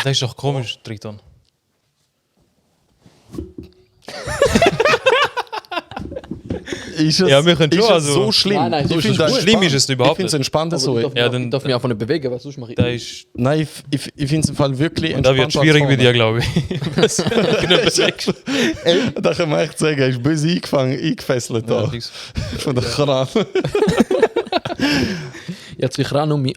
Das ist doch komisch, Triton. Ist es, Ja, wir können ist schon, es also- so schlimm? Nein, so Ich ist finde es das gut. Schlimm ist es Ich überhaupt finde es nicht. entspannt so. Ich darf mich einfach nicht bewegen, was sonst mache ich. Da ist, Nein, ich finde es im Fall wirklich da wird schwierig bei dir, glaube ich. Was? Da kann man echt sagen, er ist böse eingefesselt da. fix. Von der Kran. Jetzt ich ran um mich.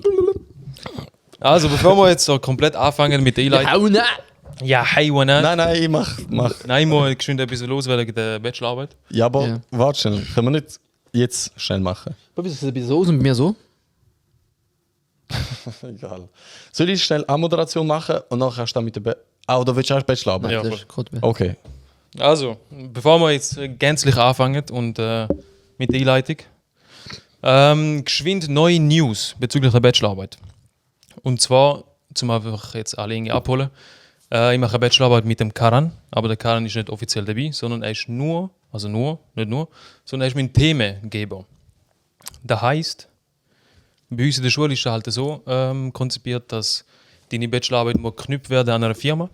Also, bevor wir jetzt so komplett anfangen mit der Einleitung. Hau ne! Ja, hey, wanna? Nein, ich mach. Nein, ich muss geschwind etwas loswerden wegen der Bachelorarbeit. Ja, aber Ja. warte schnell. Können wir nicht jetzt schnell machen? Wieso ist es ein bisschen so und bei mir so? Egal. Soll ich schnell Anmoderation machen und nachher kannst du dann mit der oder willst du erst Bachelorarbeit? Ja, Das voll. ist gut. Okay. Also, bevor wir jetzt gänzlich anfangen und mit der Einleitung, geschwind neue News bezüglich der Bachelorarbeit. Und zwar, zum einfach jetzt alle irgendwie abholen, ich mache eine Bachelorarbeit mit dem Karan, aber der Karan ist nicht offiziell dabei, sondern er ist sondern er ist mein Themengeber. Das heisst, bei uns in der Schule ist es halt so konzipiert, dass deine Bachelorarbeit muss geknüpft werden an einer Firma.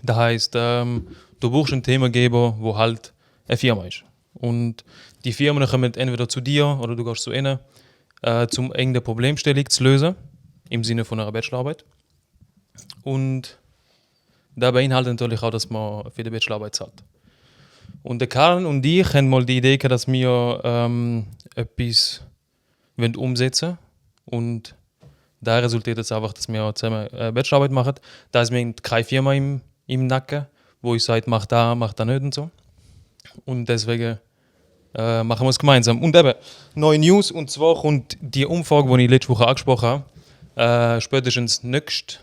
Das heisst, du brauchst einen Themengeber, wo halt eine Firma ist. Und die Firmen kommen entweder zu dir oder du gehst zu ihnen, um irgendeine Problemstellung zu lösen, im Sinne von einer Bachelorarbeit. Und da beinhaltet natürlich auch, dass man für die Bachelorarbeit zahlt. Und der Karin und ich haben mal die Idee gehabt, dass wir etwas umsetzen wollen. Und da resultiert es einfach, dass wir zusammen Bachelorarbeit machen. Da ist mir keine Firma im Nacken, wo ich sage, mach da nicht und so. Und deswegen machen wir es gemeinsam. Und eben, neue News, und zwar kommt die Umfrage, die ich letzte Woche angesprochen habe, spätestens nächstes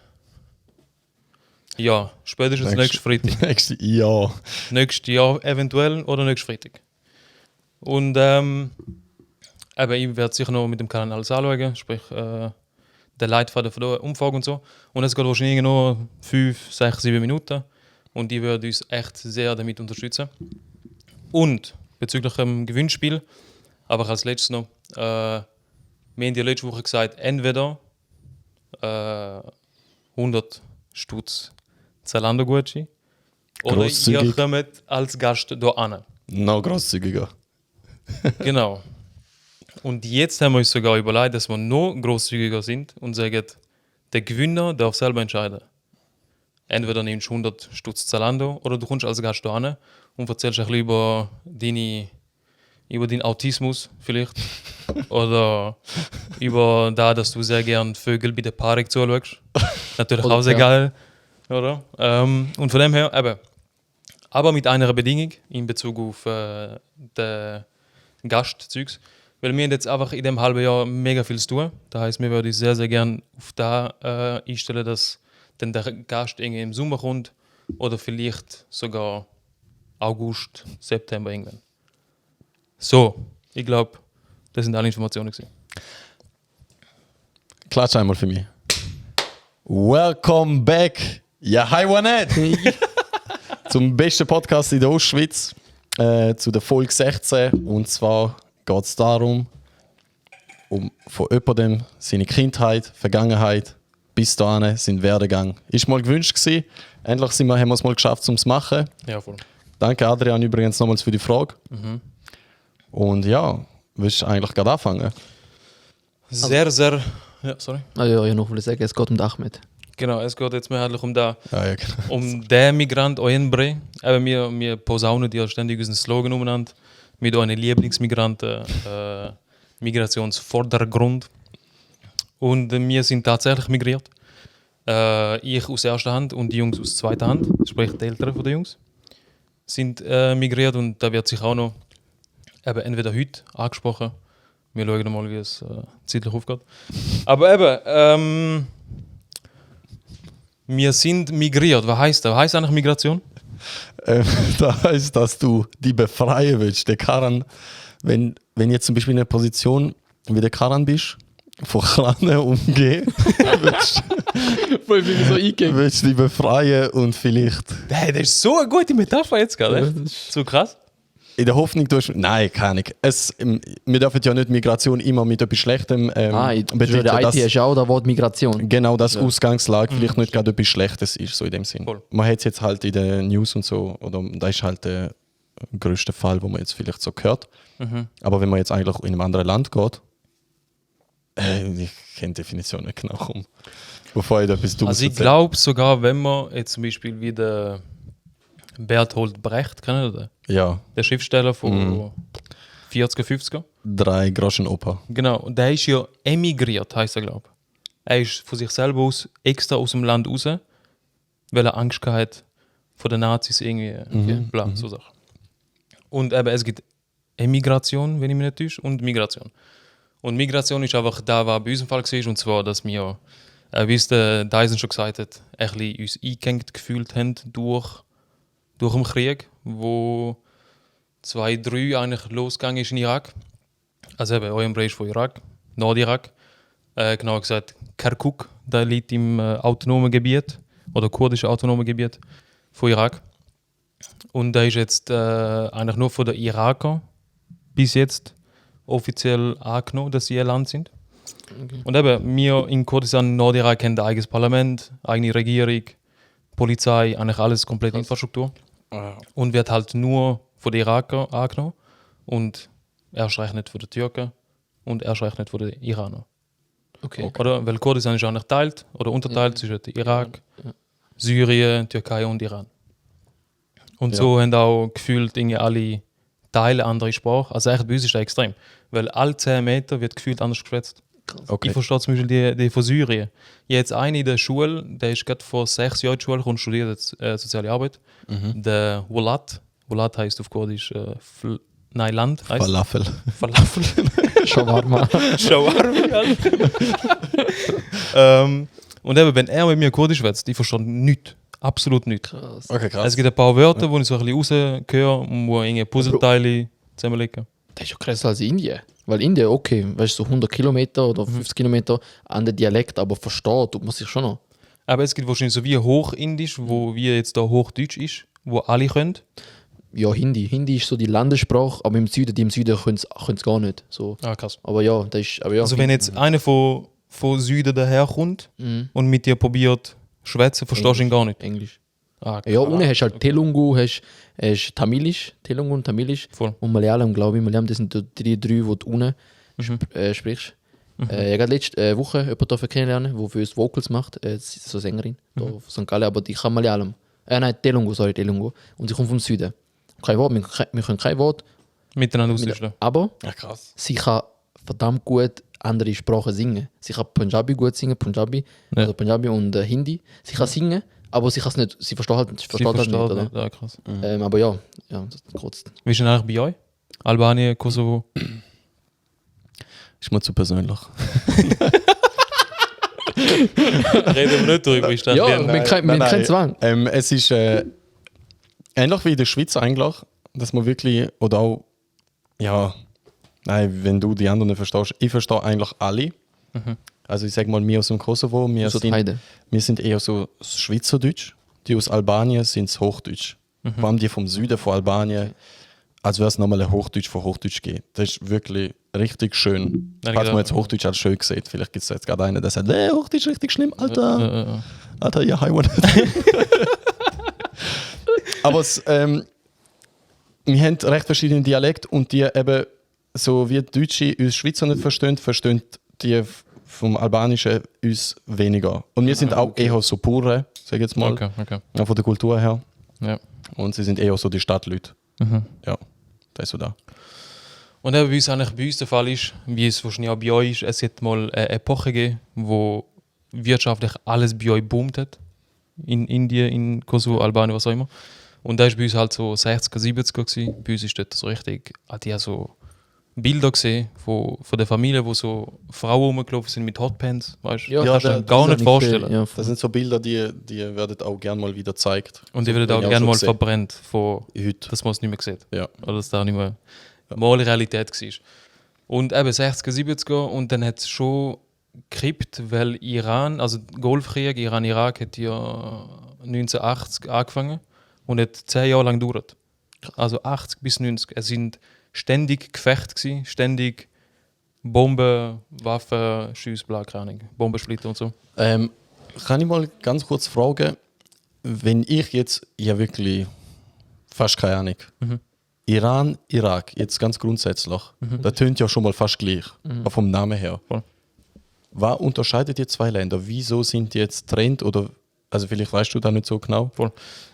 Freitag. Nächstes Jahr. Nächstes Jahr eventuell oder nächstes Freitag. Und eben, ich werde sicher noch mit dem Kanal alles anschauen, sprich der Leitfaden von der Umfrage und so. Und es geht wahrscheinlich noch 5, 6, 7 Minuten. Und die werden uns echt sehr damit unterstützen. Und bezüglich dem Gewinnspiel, aber als letztes noch, wir haben ja letzte Woche gesagt, entweder 100 Stutz Zalando-Gutschein oder ihr Grosszügig. kommt als Gast hier an. Noch grosszügiger. Genau. Und jetzt haben wir uns sogar überlegt, dass wir noch grosszügiger sind und sagen, der Gewinner darf selber entscheiden. Entweder nimmst du 100 Stutz Zalando oder du kommst als Gast hier an und erzählst ein bisschen über deinen Autismus vielleicht. Oder über da, dass du sehr gern Vögel bei der Paarung zuschaust. Natürlich Oder auch sehr ja. geil. Oder? Und von dem her, aber mit einer Bedingung in Bezug auf den Gastzeugs. Weil wir haben jetzt einfach in dem halben Jahr mega viel zu tun. Das heisst, wir würden uns sehr, sehr gerne auf da einstellen, dass dann der Gast irgendwie im Sommer kommt oder vielleicht sogar August, September irgendwann. So, ich glaube, das sind alle Informationen gewesen. Klatsch einmal für mich. Welcome back. Ja, hi, Juanette. Zum besten Podcast in der Ostschweiz. Zu der Folge 16. Und zwar geht es darum, von jemandem seine Kindheit, Vergangenheit bis dahin, seinen Werdegang. Ist mal gewünscht gewesen. Endlich haben wir es mal geschafft, um es zu machen. Ja, voll. Danke, Adrian, übrigens nochmals für die Frage. Und ja, willst du eigentlich gerade anfangen? Sehr, sehr. Ja, sorry. Also, ja, noch will ich sagen, es geht um den Ahmed. Genau, es geht jetzt mehrheitlich um Ja, genau. um den Migrant Oyenbre. Aber wir posaunen ja ständig unseren Slogan umeinander mit euren Lieblingsmigranten, Migrationsvordergrund. Und wir sind tatsächlich migriert. Ich aus erster Hand und die Jungs aus zweiter Hand, sprich die Eltern von den Jungs, sind migriert und da wird sich auch noch entweder heute angesprochen. Wir schauen mal, wie es zeitlich aufgeht. Aber eben, wir sind migriert. Was heisst das? Was heisst eigentlich Migration? Das heisst, dass du die befreien willst. Der Karan, wenn jetzt zum Beispiel in einer Position wie der Karan bist, von Klanen umgehen, Voll wie wir so eingehen. willst du die befreien und vielleicht. Hey, das ist so eine gute Metapher jetzt gerade. So krass. In der Hoffnung, nein, keine Ahnung. Wir dürfen ja nicht Migration immer mit etwas Schlechtem Nein, bei betiteln, der IT dass ist auch das Wort Migration. genau das Ausgangslage vielleicht nicht gerade etwas Schlechtes ist, so in dem Sinn. Voll. Man hat es jetzt halt in den News und so, oder das ist halt der größte Fall, wo man jetzt vielleicht so hört. Aber wenn man jetzt eigentlich in einem anderen Land geht, ich kenne die Definition nicht genau, bevor ich da etwas Dummes Also ich glaube sogar, wenn man jetzt zum Beispiel wie der Bertolt Brecht, kennen Sie den? Ja, Der Schriftsteller von 40er, 50er. 3 Groschen Oper. Genau, und der ist ja emigriert, heisst er, glaube ich. Er ist von sich selber aus extra aus dem Land raus, weil er Angst hatte vor den Nazis irgendwie, bla, so Sachen. Und eben, es gibt Emigration, wenn ich mich nicht täusche, und Migration. Und Migration ist einfach da, was bei uns im Fall war, und zwar, dass wir, wie es der Dyson schon gesagt hat, ein bisschen uns eingehängt gefühlt haben durch den Krieg, wo 2003 eigentlich losgegangen ist in Irak. Also eben, Eulenbrei ist von Irak, Nordirak. Genauer gesagt, Kirkuk, der liegt im autonomen Gebiet, oder kurdischen autonomen Gebiet von Irak. Und da ist jetzt eigentlich nur von den Irakern bis jetzt offiziell angenommen, dass sie ein Land sind. Okay. Und eben, wir in Kurdistan, Nordirak, haben ein eigenes Parlament, eigene Regierung, Polizei, eigentlich alles, komplette Infrastruktur. Und wird halt nur von den Irakern angenommen und erst recht nicht von den Türken und erst recht nicht von den Iranern. Okay. Oder? Weil Kurdistan ist auch nicht teilt oder unterteilt zwischen Irak, Syrien, Türkei und Iran. Und so haben auch gefühlt irgendwie alle Teile andere Sprache. Also echt bei uns ist das extrem. Weil alle 10 Meter wird gefühlt anders geschwätzt. Okay. Ich verstehe zum Beispiel die von Syrien. Jetzt einer in der Schule, der ist gerade vor 6 Jahren in die Schule gekommen und studiert jetzt, soziale Arbeit. Der Walat. Walat heisst auf Kurdisch Land. Heisst Falafel. Falafel. Shawarma. Shawarma. Und eben, wenn er mit mir Kurdisch schwätzt, ich verstehe nichts. Absolut nichts. Krass. Okay, krass. Es gibt ein paar Wörter, wo ich so ein bisschen rausgehöre und wo irgendwie Puzzleteile zusammenlegen. Das ist ja krasser als Indien. Weil Indien, okay, weißt du, so 100 Kilometer oder 50 Kilometer an der Dialekt, aber versteht tut man sich schon noch. Aber es gibt wahrscheinlich so wie Hochindisch, wo wie jetzt da Hochdeutsch ist, wo alle können. Ja, Hindi. Hindi ist so die Landessprache, aber die im Süden können es gar nicht. So. Ah, krass. Aber ja, das ist. Aber ja, Also wenn jetzt einer von Süden daherkommt und mit dir probiert schwätzen, verstehst du ihn gar nicht. Englisch. Ah, Ja, ohne hast du halt Telungu, hast Tamilisch, Telungu und Tamilisch. Voll. Und Malayalam, glaube ich. Malayalam, das sind die drei, die du unten sprichst. Ich habe gerade letzte Woche jemanden kennenlernen, der für uns Vocals macht. Sie ist so eine Sängerin da von St. Gallen, aber die kann Malayalam. Nein, Telungu. Und sie kommt vom Süden. Kein Wort, wir können kein Wort. Miteinander austauschen. Aber Ja, krass. sie kann verdammt gut andere Sprachen singen. Sie kann Punjabi gut singen, also Punjabi und Hindi. Sie kann singen, aber sie kann es nicht, sie versteht halt nicht, oder? Ja, krass. Aber ja, das kurz. Wie ist denn eigentlich bei euch? Albanien, Kosovo? Ist mir zu persönlich. Reden wir nicht darüber, ist das Ja, lernen. wir haben keinen Zwang. Es ist ähnlich wie in der Schweiz eigentlich, dass man wirklich, oder auch, ja, nein, wenn du die anderen nicht verstehst, ich verstehe eigentlich alle. Also ich sage mal, wir aus dem Kosovo, wir So beide. sind eher so Schweizerdeutsch. Die aus Albanien sind es Hochdeutsch. Vor allem die vom Süden von Albanien, als wäre es nochmal ein Hochdeutsch von Hochdeutsch geht. Das ist wirklich richtig schön. Ja, Falls genau. man jetzt Hochdeutsch als schön sieht, vielleicht gibt es jetzt gerade einen, der sagt, Hochdeutsch ist richtig schlimm, Alter. Alter, ja, hi, what? Aber wir haben recht verschiedene Dialekte und die eben, so wie die Deutsche uns Schweizer nicht verstehen die vom Albanischen uns weniger. Und wir sind auch eher so pure, sag ich jetzt mal, Okay. ja, von der Kultur her. Ja. Und sie sind eher so die Stadtleute. Ja, das ist so da. Und eben, wie es eigentlich bei uns der Fall ist, wie es wahrscheinlich auch bei euch ist, es hat mal eine Epoche gegeben, wo wirtschaftlich alles bei euch boomt hat. In Indien, in Kosovo, Albanien, was auch immer. Und da war bei uns halt so 60er, 70er gewesen. Bei uns ist dort so richtig, hat ich so Bilder gesehen von der Familie, wo so Frauen rumgelaufen sind mit Hotpants, weißt du? Ja, Kannst du dir das gar ist nicht vorstellen. Ja, Das sind so Bilder, die werden auch gerne mal wieder gezeigt. Und die So, werden auch wenn ich gerne so mal sehe. verbrennt, von, Heute. dass man es nicht mehr sieht. Ja. Oder dass da nicht mehr mal Realität war. Und eben 60er, 70er und dann hat es schon gekippt, weil Iran, also der Golfkrieg, Iran-Irak hat ja 1980 angefangen und hat 10 Jahre lang gedauert. Also 80 bis 90. Es sind ständig Gefechte gewesen, ständig Bomben, Waffen, Schüsse, keine Ahnung, Bombensplitter und so. Kann ich mal ganz kurz fragen, wenn ich jetzt, ja wirklich fast keine Ahnung, Iran, Irak, jetzt ganz grundsätzlich, das tönt ja schon mal fast gleich, auch vom Namen her. Voll. Was unterscheidet die zwei Länder? Wieso sind die jetzt Trend oder, also vielleicht weißt du da nicht so genau? Voll.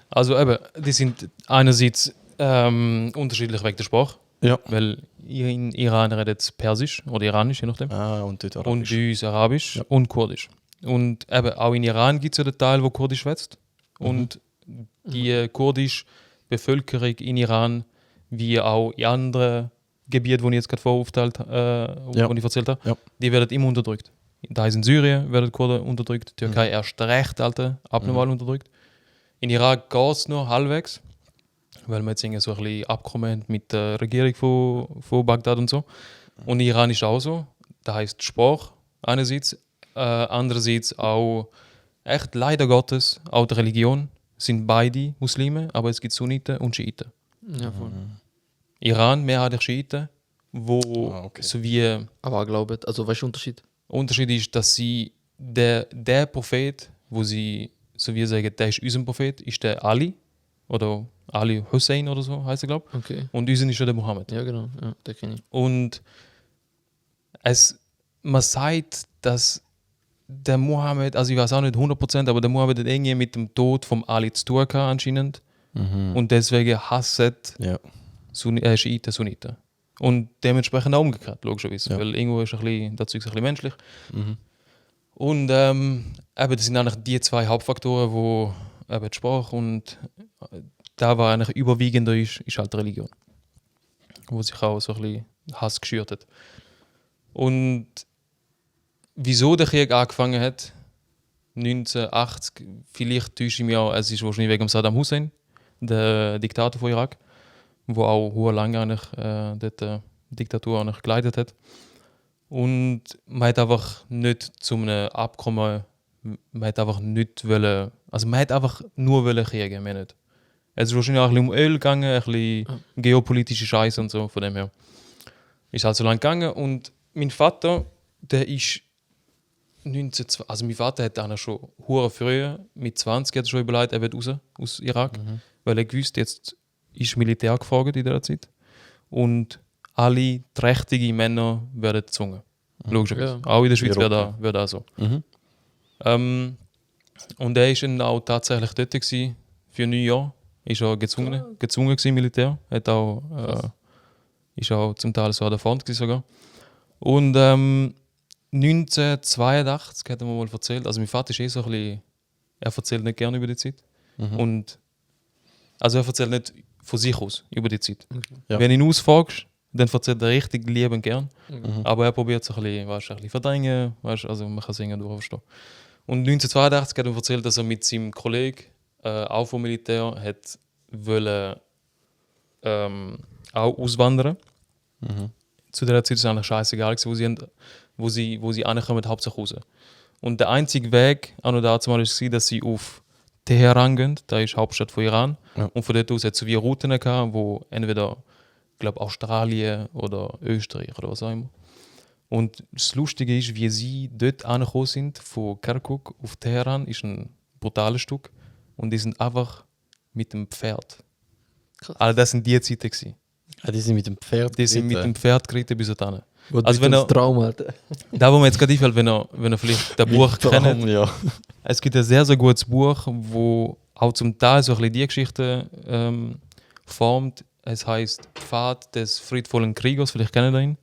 Also eben, die sind einerseits unterschiedlich wegen der Sprache, Ja. weil in Iran redet Persisch oder Iranisch, je nachdem. Und dort Und Arabisch. bei uns Arabisch und Kurdisch. Und eben auch in Iran gibt es ja den Teil, wo Kurdisch schwätzt. Und die kurdische Bevölkerung in Iran, wie auch in anderen Gebieten, die ich jetzt gerade voraufteilt wo ich erzählt habe, Ja. die werden immer unterdrückt. Da in Syrien werden Kurden unterdrückt, die Türkei erst recht, Alter, abnormal unterdrückt. In Irak geht es nur halbwegs, weil wir jetzt irgendwie so ein bisschen Abkommen haben mit der Regierung von Bagdad und so. Und in Iran ist auch so. Das heisst Sprache einerseits, andererseits auch echt leider Gottes auch die Religion sind beide Muslime, aber es gibt Sunniten und Schiiten. Ja, voll. Iran mehrheitlich Schiiten, wo okay. so wie Aber auch glauben, also weißt du den Unterschied? Unterschied ist, dass sie der Prophet, wo sie so wie sagen, der ist unser Prophet, ist der Ali oder Ali Hussein oder so heißt er, glaube ich. Okay. Und unser ist ja der Mohammed. Ja, genau. Ja, den kenne ich. Und man sagt, dass der Mohammed, also ich weiß auch nicht 100%, aber der Mohammed hat irgendwie mit dem Tod vom Ali zu tun gehabt anscheinend. Und deswegen hasset Ja. Schiiten, Sunniten. Und dementsprechend auch umgekehrt, logischerweise. Ja. Weil irgendwo ist das Zeug ein bisschen menschlich. Und eben, das sind eigentlich die zwei Hauptfaktoren, wo eben die Sprache und da, was eigentlich überwiegender ist halt die Religion. Wo sich auch so ein bisschen Hass geschürt hat. Und wieso der Krieg angefangen hat, 1980, vielleicht täusche ich mich auch, es ist wahrscheinlich wegen Saddam Hussein, der Diktator von Irak, wo auch sehr lange eigentlich dort die Diktatur eigentlich geleitet hat. Und man hat einfach nicht zu einem Abkommen, man hat einfach nicht wollen, also man hat einfach nur wollen kriegen, mehr nicht. Es ist wahrscheinlich auch ein bisschen um Öl gegangen, ein bisschen geopolitische Scheiße und so, von dem her. Ist halt so lange gegangen und mein Vater, der ist 1920, also mein Vater hat dann schon hure früh, mit 20 hat er schon überlegt, er wird raus aus Irak, weil er gewusst, jetzt ist Militär gefragt in dieser Zeit und alle trächtigen Männer werden gezwungen. Logischerweise. Ja. Auch in der Schweiz Europa. wird auch so. Und er war dann auch tatsächlich dort gewesen, für 9 Jahre. Ist er gezwungen gewesen, Militär. Hat auch, ist auch zum Teil so an der Front gewesen sogar. Und 1982 hat er mir mal erzählt, also mein Vater ist so ein bisschen, er erzählt nicht gerne über die Zeit. Und also er erzählt nicht von sich aus über die Zeit. Ja. Wenn du ihn ausfragst, dann erzählt er richtig lieb und gern. Aber er probiert es ein bisschen verdrängen, weißt, also man kann es irgendwie durchverstehen. Und 1982 hat er erzählt, dass er mit seinem Kollegen, auch vom Militär, hat wollen, auch auswandern. Zu der Zeit ist es eigentlich scheißegal, wo sie ankommen, hauptsächlich raus. Und der einzige Weg, auch noch dazu mal, war, dass sie auf Teheran gehen, da ist die Hauptstadt von Iran. Ja. Und von dort aus hat es so wie Routen gehabt, wo entweder, ich glaube, Australien oder Österreich oder was auch immer. Und das Lustige ist, wie sie dort angekommen sind, von Kirkuk auf Teheran, ist ein brutales Stück. Und die sind einfach mit dem Pferd. Krass. Also das sind die Zeiten gewesen. Die sind mit dem Pferd. Die sind mit dem Pferd geritten bis dahin. Also Also wenn wenn er er- Traum hat. Da, wo man jetzt gerade einfällt, wenn er vielleicht das Buch kennt. Ja. Es gibt ein sehr, sehr gutes Buch, wo auch zum Teil so ein bisschen die Geschichte formt. Es heißt Pfad des friedvollen Kriegers, vielleicht kennen ihr ihn.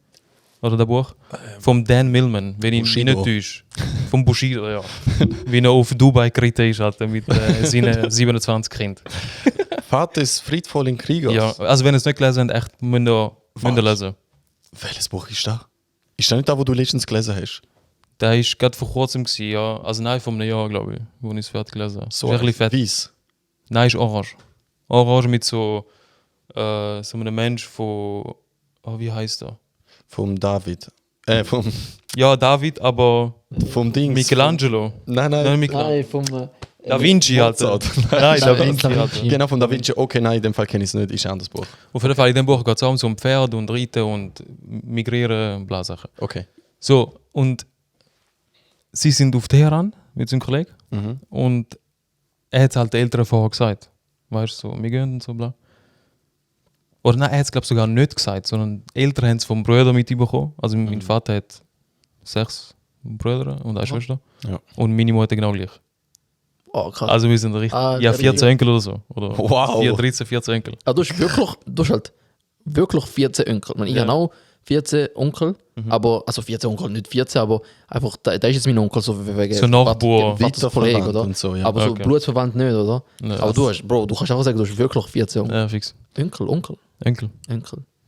Oder das Buch. Vom Dan Millman, wenn ich mich nicht Bushido. täusche. Vom Bushido, ja. Wie er auf Dubai geritten ist, halt, mit seinen 27 Kindern. Vater ist friedvoll in Kriegers. Ja, also wenn ihr es nicht gelesen habt, echt müsst ihr lesen. Welches Buch ist das? Ist das nicht das, wo du letztens gelesen hast? Der war gerade vor kurzem, gewesen, ja. Also nein, vor einem Jahr, glaube ich, wo ich es fertig gelesen habe. So Ist ein bisschen fett. weiss. Nein, ist orange. Orange mit so einem Mensch von, wie heißt er? Vom David. Vom Ja, David, aber Dings. Michelangelo. Nein, Nein, nein. Michelangelo. Nein, vom Da Vinci halt. Mozart. Nein, Da Da Vinci Vinci. halt. Genau, von Da Vinci. Okay, nein, in dem Fall kenne ich es nicht. Ist ein anderes Buch. Auf jeden Fall, in dem Buch geht es auch um Pferd und Reiten und Migrieren und bla Sachen. Okay. So, und sie sind auf Teheran mit seinem Kollegen und er hat halt den Eltern vorher gesagt. Weißt du, so, wir gehen und so bla. Oder nein, er hat es glaube ich sogar nicht gesagt, sondern die Eltern haben es vom Bruder mitbekommen. Also mein Vater hat 6 Brüder und eine Schwester. Ja. Und meine Mutter genau gleich. Oh, krass. Also wir sind richtig. Ah, Ja, der 14 Enkel oder so. Oder Wow. 13, 14 Enkel. Du hast halt wirklich 14 Onkel. Ich meine, ich Ja. habe auch 14 Onkel, aber, also 14 Onkel, nicht 14, aber einfach, da ist jetzt mein Onkel so wegen So Nachbar. Kollege, Weiterverwandt oder? und so, ja. Aber so Okay. blutsverwandt nicht, oder? Ja. Aber du kannst einfach sagen, du hast wirklich 14 Ja, fix. Onkel. Enkel.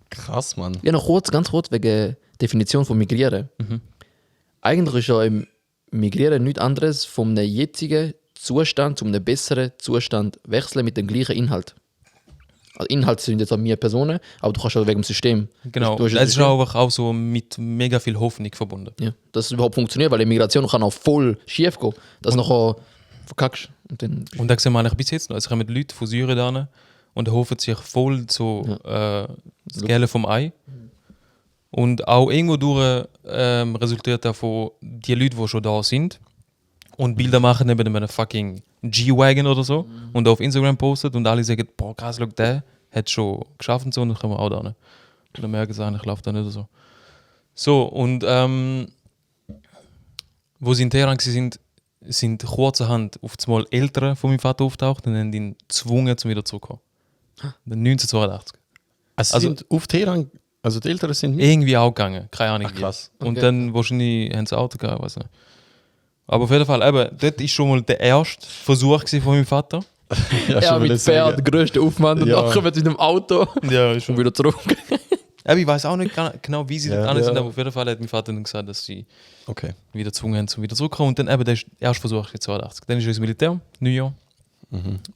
Krass, Mann. Ja, noch ganz kurz wegen Definition von Migrieren. Eigentlich ist ja im Migrieren nichts anderes von einem jetzigen Zustand zu einem besseren Zustand wechseln mit dem gleichen Inhalt. Also Inhalte sind jetzt auch mehr Personen, aber du kannst ja wegen dem System. Genau. Du hast ein Es ist System. auch so mit mega viel Hoffnung verbunden. Ja, dass es überhaupt funktioniert, weil Migration kann auch voll schief gehen. Dass du nachher verkackst. Und dann, Und da sehen wir eigentlich bis jetzt noch. Es kommen Leute von Syrien da und hoffen sich voll so das Geld vom Ei. Und auch irgendwo durch resultiert davon, die Leute, die schon da sind und Bilder machen neben einem fucking G-Wagon oder so und auf Instagram postet und alle sagen, boah, krass, schau, der hat schon geschafft und so, und dann kommen wir auch da. Und dann merken sie eigentlich, läuft da nicht so. So, und wo sie in Teheran sind kurzerhand auf einmal Eltern von meinem Vater auftaucht und haben ihn gezwungen, zum wieder zurückzukommen. Dann 1982. Also, Also- sind auf Teheran, also die Eltern sind mit. Irgendwie auch gegangen, keine Ahnung. Ach, wie. krass. Und Okay. dann wahrscheinlich haben sie ein Auto gehabt, weiß nicht. Aber auf jeden Fall, eben, dort war schon mal der erste Versuch gewesen von meinem Vater. Ja, ja, mit Pferd, größte Aufwand und Ja. nachher mit einem Auto Ja, ist und wieder zurück. Aber ich weiß auch nicht genau, wie sie Ja. dort an sind, Ja. aber auf jeden Fall hat mein Vater dann gesagt, dass sie Okay. wieder gezwungen haben, zum wieder zurückzukommen. Und dann eben der erste Versuch in 82. Dann ist er ins Militär, Neujahr.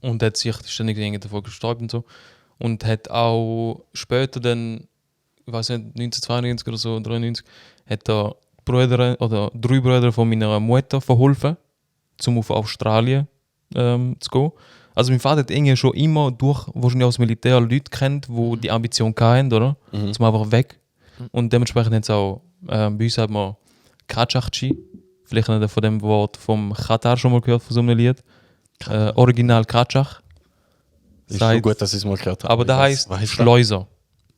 Und hat sich ständig irgendwie davor gesträubt und so. Und hat auch später dann, ich weiß nicht, 1992 oder so, 93, hat er Brüder oder 3 Brüder von meiner Mutter verholfen, um auf Australien zu gehen. Also mein Vater hat irgendwie schon immer durch, wahrscheinlich aus dem Militär, Leute kennt, die die Ambition hatten, oder? Zum einfach weg. Und dementsprechend haben sie auch, bei uns hat man Kaczachci, vielleicht nicht von dem Wort vom Katar schon mal gehört, von so einem Lied. Original Katschach. Ist Seit- schon gut, dass ich es mal gehört habe. Aber da heißt was Schleuser.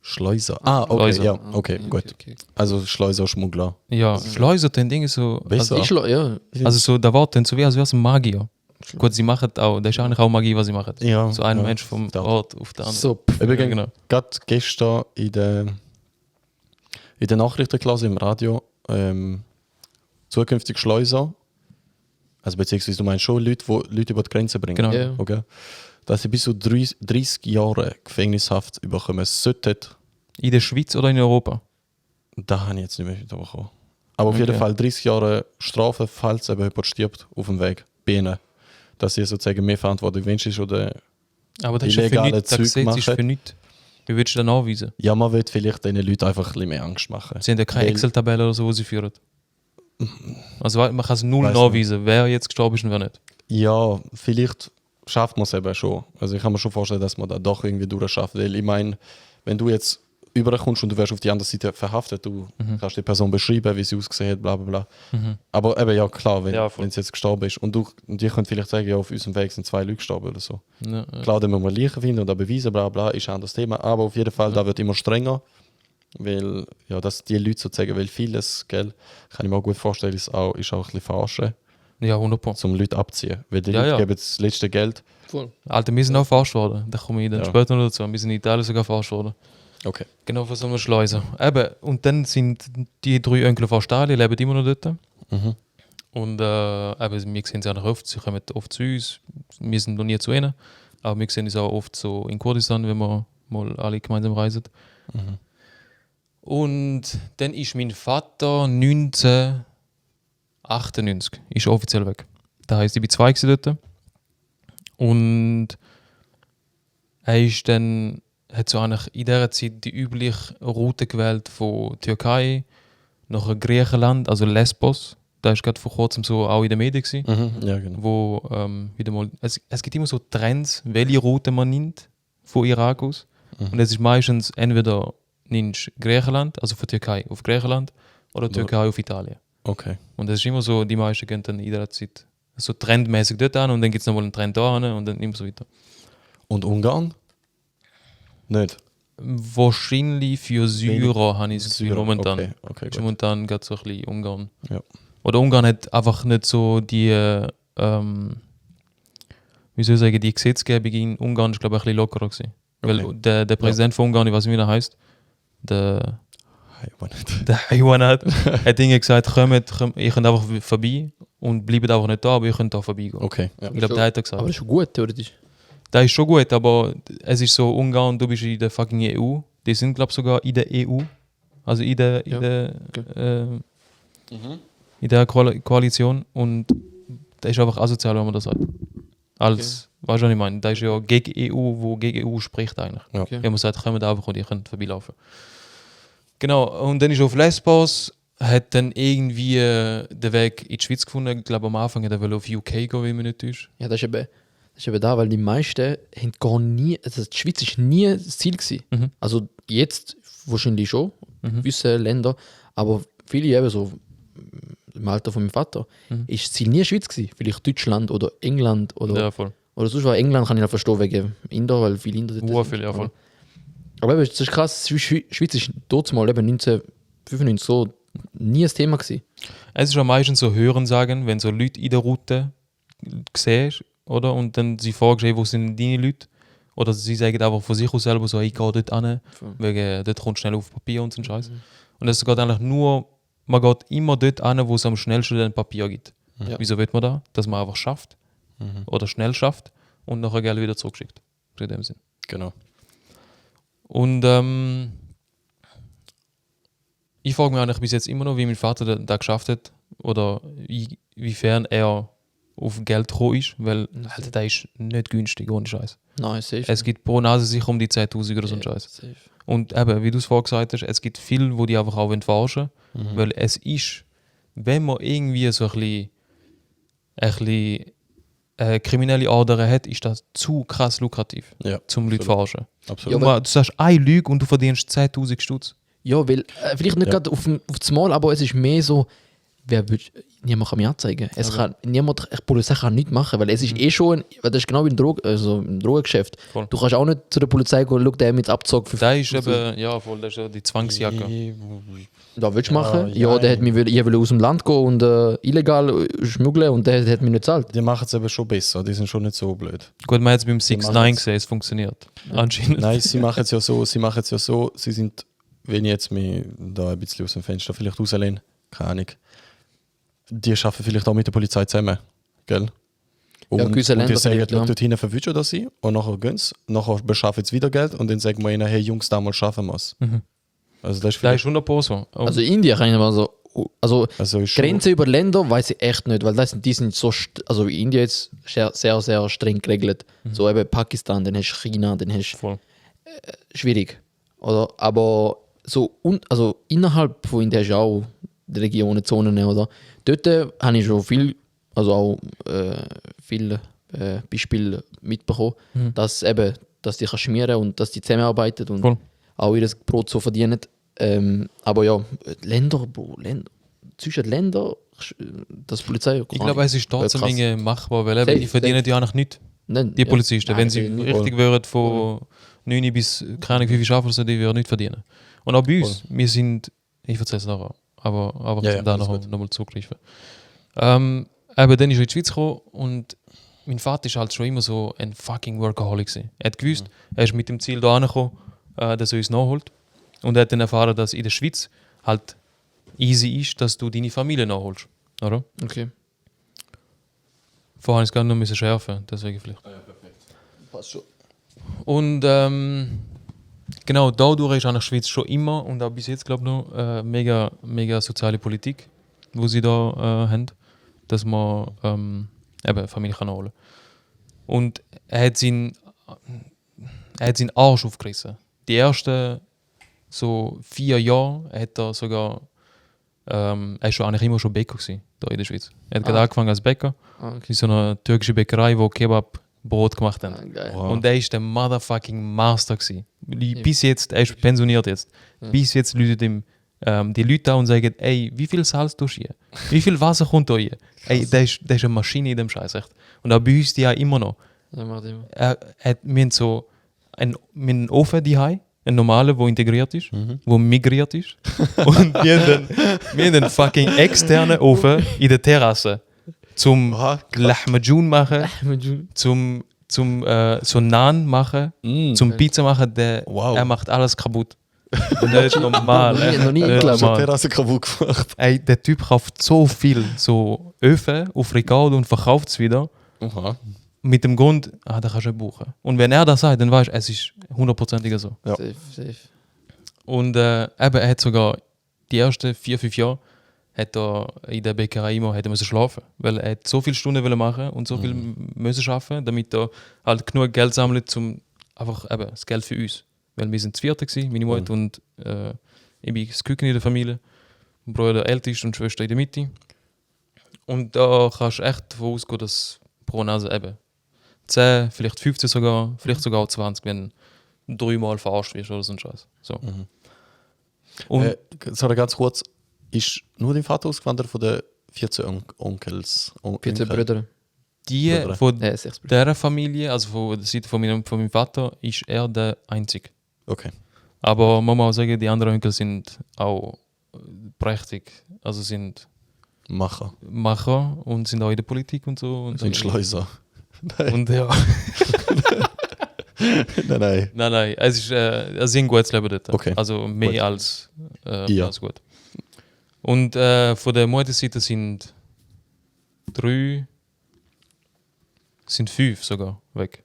Schleuser. Ah, okay, Schleuser. ja, okay, gut. Okay. Also Schleuser, Schmuggler. Ja, Schleuser, den Ding ist so. Besser. Also so, der Wort dann so wie als wäre es ein Magier. Gut, sie machen auch, das ist eigentlich auch Magie, was sie machen. Ja, So ein ja. Mensch vom Ja. Ort auf den anderen. So, Übrigens, Ja, genau. gerade gestern in der Nachrichtenklasse im Radio, zukünftig Schleuser, also beziehungsweise du meinst schon Leute, die Leute über die Grenze bringen. Genau. Ja. Okay. Dass sie bis zu 30 Jahre Gefängnishaft bekommen sollten, In der Schweiz oder in Europa? da habe ich jetzt nicht mehr mitbekommen. Aber auf Okay. jeden Fall 30 Jahre Strafe, falls eben jemand stirbt auf dem Weg, bei ihnen. Dass sie sozusagen mehr Verantwortung wünschen oder Aber das ist ja für illegale nichts. Das Zeug Gesetz ist machen. für nichts. Wie würdest du das nachweisen? ja, man will vielleicht diesen Leuten einfach ein bisschen mehr Angst machen. Sie haben ja keine Weil- Excel-Tabelle oder so, die sie führen. Also man kann es null Weiss nachweisen, wer jetzt gestorben ist und wer nicht. Ja, vielleicht schafft man es eben schon. Also ich kann mir schon vorstellen, dass man da doch irgendwie durchschafft. Weil ich meine, wenn du jetzt überkommst und du wirst auf die andere Seite verhaftet, du kannst die Person beschreiben, wie sie ausgesehen hat, bla bla bla. Aber eben ja klar, wenn Ja, voll. es jetzt gestorben ist und die können vielleicht sagen, ja, auf unserem Weg sind 2 Leute gestorben oder so. Ja, Klar, dann müssen wir Leichen finden oder beweisen, bla bla, ist ein anderes Thema. Aber auf jeden Fall, da wird immer strenger. Weil, ja, dass die Leute sozusagen, weil vieles, gell, kann ich mir auch gut vorstellen, ist auch ein bisschen verarschen, ja 100%. um Leute abzuziehen. Weil die Ja, Leute ja. geben das letzte Geld. voll. Alter, wir sind auch verarscht worden. Da komme ich dann Ja. später noch dazu. Wir sind in Italien sogar verarscht worden. Okay. Genau, von so einer Schleuse. Eben, und dann sind die 3 Onkel von Australien, leben immer noch dort. Mhm. Und eben, wir sehen sie auch noch oft, sie kommen oft zu uns. Wir sind noch nie zu ihnen. Aber wir sehen uns auch oft so in Kurdistan, wenn wir mal alle gemeinsam reisen. Und dann ist mein Vater 1998 ist offiziell weg. Das heisst, ich war 2 gewesen dort. Und er ist dann, hat so eigentlich in dieser Zeit die übliche Route gewählt von Türkei nach Griechenland, also Lesbos, Da ist gerade vor kurzem so auch in den Medien gewesen, Ja, genau. wo wieder mal, es gibt immer so Trends, welche Route man nimmt von Irak aus. Und es ist meistens entweder nimmst du Griechenland, also von Türkei auf Griechenland, oder Türkei auf Italien. Okay. Und das ist immer so, die meisten gehen dann in der Zeit so trendmäßig dort an und dann gibt es nochmal einen Trend da an und dann immer so weiter. Und Ungarn? Nicht. Wahrscheinlich für Syrer habe ich das Gefühl momentan. Okay, Ist gut. momentan geht so ein bisschen Ungarn. Ja. Oder Ungarn hat einfach nicht so die, wie soll ich sagen, die Gesetzgebung in Ungarn ist, glaube ich, ein bisschen lockerer gewesen. Okay. Weil der Präsident von Ungarn, ich weiß nicht, wie er heißt, der Haywanat, hat Dinge gesagt, kommt, ihr könnt einfach vorbei und bleibt einfach nicht da, aber ihr könnt da vorbeigehen. Okay. Ja. Ich glaube, der hat er gesagt. Aber das ist schon gut, theoretisch. Das ist schon gut, aber es ist so, Ungarn, du bist in der fucking EU. Die sind, glaube ich, sogar in der EU. Also in der, in der Koalition. Und das ist einfach asozial, wenn man das sagt. Weißt du, was ich meine? Das ist ja gegen EU, wo gegen EU spricht eigentlich. Ja. Okay. Wenn man sagt, kommt einfach und ihr könnt vorbeilaufen. Genau, und dann ist auf Lesbos, hat dann irgendwie den Weg in die Schweiz gefunden. Ich glaube, am Anfang hat er auf UK gehen, wie man nicht täuscht. Ja, das ist eben da, weil die meisten haben gar nie, also die Schweiz ist nie das Ziel gewesen. Mhm. Also jetzt wahrscheinlich schon, gewisse Länder, aber viele eben so im Alter von meinem Vater, ist das Ziel nie Schweiz gewesen. Vielleicht Deutschland oder England oder Ja, voll. sonst war England, kann ich auch verstehen, wegen Inder, weil viele Inder dort Viel, ja, voll. Aber eben, das ist krass, Schweiz ist dort mal eben 1995 so nie ein Thema gewesen. Es ist ja meistens so Hörensagen, wenn so Leute in der Route siehst, oder? Und dann sie fragst, hey, wo sind deine Leute? Oder sie sagen einfach von sich aus selber so, ich gehe dort hin, wegen dort kommt schnell auf Papier und so ein Scheiß. Und das geht eigentlich nur, man geht immer dort hin, wo es am schnellsten ein Papier gibt. Ja. Wieso wird man da? Dass man einfach schafft oder schnell schafft und nachher Geld wieder zurückschickt. In dem Sinn. Genau. Und ich frage mich eigentlich bis jetzt immer noch, wie mein Vater da geschafft hat oder wiefern er auf Geld gekommen ist, weil Alter, der ist nicht günstig, ohne Scheiß. Nein, safe. Es gibt pro Nase sicher um die 10.000 oder so ein Scheiß. Safe. Und eben, wie du es vorhin gesagt hast, es gibt viele, die einfach auch verarschen wollen, weil es ist, wenn man irgendwie so ein bisschen kriminelle Adern hat, ist das zu krass lukrativ, Ja, zum Leute absolut. verarschen. Absolut. Ja, Du sagst eine Lüge und du verdienst 10.000 Stutz. Ja, weil, vielleicht nicht Ja. gerade auf das Mal, aber es ist mehr so, niemand kann mich anzeigen. Die Polizei kann nichts machen, weil es ist eh schon, weil das ist genau wie im Drogengeschäft. Voll. Du kannst auch nicht zu der Polizei gehen, schau, der hat mich jetzt abgezogen für Das ist eben, ja voll, das ist ja die Zwangsjacke. Da willst du machen? ja, Ja, der hat mich ich will aus dem Land gehen und illegal schmuggeln und der hat mich nicht gezahlt. Die machen es eben schon besser, die sind schon nicht so blöd. Gut, man hat es beim 6 machen 9 es. gesehen, es funktioniert. Anscheinend. Nein, sie machen es ja so, sie sind, wenn ich jetzt mich da ein bisschen aus dem Fenster vielleicht rauslehne, keine Ahnung, die arbeiten vielleicht auch mit der Polizei zusammen, gell? Und, gewisse und die Länder sagen, vielleicht, ja. dort hinten verwischen das sie und nachher gehen sie, nachher beschaffen sie wieder Geld und dann sagen wir ihnen, hey Jungs, damals schaffen wir es. Also das ist Das ist vielleicht, 100% so. Oh, Also Indien kann ich mal so, also also ist schon, Grenze über Länder weiß ich echt nicht, weil die sind so, also in Indien jetzt sehr, sehr, sehr streng geregelt. So eben Pakistan, dann hast du China, dann hast du voll. schwierig. Oder? Aber so also innerhalb von Indien hast du auch die Regionen, Zonen, oder? Dort habe ich schon viel, also auch viele Beispiele mitbekommen, dass eben, dass die schmieren und dass die zusammenarbeiten und Voll. auch ihr Brot so verdienen. Aber ja, Länder, zwischen Ländern, das Polizei. Ich glaube, es ist trotzdem krass. irgendwie machbar, weil eben, Safe, die verdienen ja eigentlich nichts. Nein, Die Polizisten, wenn sie nicht. richtig wären von 9 bis keine Ahnung, wie viel arbeiten, die würden nicht verdienen. Und auch bei uns, wir sind, ich erzähle es nachher, aber Ja, da alles noch mal zugreifen. Aber dann ist er in die Schweiz gekommen und mein Vater ist halt schon immer so ein fucking Workaholic gewesen. Er hat gewusst, er ist mit dem Ziel da angekommen, dass er uns nachholt. Und er hat dann erfahren, dass in der Schweiz halt easy ist, dass du deine Familie nachholst. Oder? Okay. Vorher habe ich es gar nicht noch schärfen, deswegen vielleicht. Passt schon. Und genau, dadurch ist eigentlich Schweiz schon immer und auch bis jetzt, glaube ich, noch mega, mega soziale Politik, wo sie da haben, dass man eben Familie kann holen. Und er hat seinen Arsch aufgerissen. Die ersten so 4 Jahre hat er sogar er war schon eigentlich immer schon Bäcker gewesen, da in der Schweiz. Er hat gerade Ah. angefangen als Bäcker Okay. in so einer türkischen Bäckerei, wo Kebab-Brot gemacht haben. Ah, geil. Wow. Und er ist der motherfucking Master gewesen. Bis jetzt, er ist pensioniert jetzt. Bis jetzt läutet ihm die Leute an und sagen, ey, wie viel Salz tust du hier? Wie viel Wasser kommt da hier? Ey, der ist eine Maschine in dem Scheiß, echt. Und auch bei uns die ja immer noch. Das macht immer. Wir haben so einen Ofen daheim, einen normalen, der integriert ist, der migriert ist. Und wir haben einen fucking externen Ofen in der Terrasse zum Aha, Lahmacun machen, zum so Naan machen, zum Pizza machen. Wow. Er macht alles kaputt. Und das ist normal. Noch nie Das ist geglaubt. schon normal. Terrasse kaputt gemacht. Ey, der Typ kauft so viel so Öfen auf Regal und verkauft es wieder. Aha. Mit dem Grund, da kannst du buchen. Und wenn er das sagt, dann weißt du, es ist 100%iger so. Ja. Safe. Und eben, er hat sogar die ersten 4-5 Jahre hat er in der Bäckerei immer hat er müssen schlafen, weil er hat so viele Stunden wollen machen und so viel müssen schaffen, damit er halt genug Geld sammelt, um einfach eben das Geld für uns. Weil wir sind das Vierte gewesen, meine Mutter und ich bin das Küken in der Familie, Bruder ältest und Schwester in der Mitte. Und da kannst du echt davon ausgehen, dass pro Nase eben 10, vielleicht 15 sogar, vielleicht sogar 20, wenn du 3-mal verarscht wirst oder so ein Scheiß. So. Und Sorry, ganz kurz. Ist nur dein Vater ausgewandert von den 14 Onkels? 14 Brüder. die Brüder. von 6 Brüder. dieser Familie, also von der Seite von meinem Vater, ist er der Einzige. Okay. Aber man muss auch sagen, die anderen Onkel sind auch prächtig. Also sind Macher. Macher und sind auch in der Politik und so. Und Sind Schleuser. Und ja, Nein. nein, es ist sie haben ein gutes Leben dort. Okay. Also mehr Gut. als, Ja. als gut. Und von der Mutterseite sind 5 sogar weg.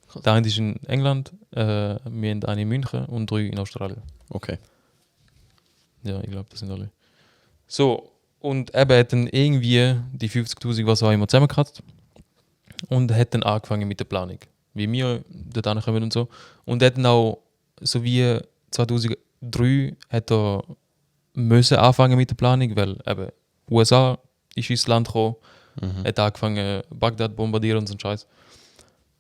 Krass. Der eine ist in England, wir haben einen in München und 3 in Australien. Okay. Ja, ich glaube, das sind alle. So, und eben hat dann irgendwie die 50'000, was auch immer, zusammengekratzt und hat dann angefangen mit der Planung. Wie wir dort ankommen und so. Und hat dann auch, so wie 2003, hat er müssen anfangen mit der Planung, weil eben USA ist ins Land gekommen, hat angefangen Bagdad zu bombardieren und so ein Scheiß.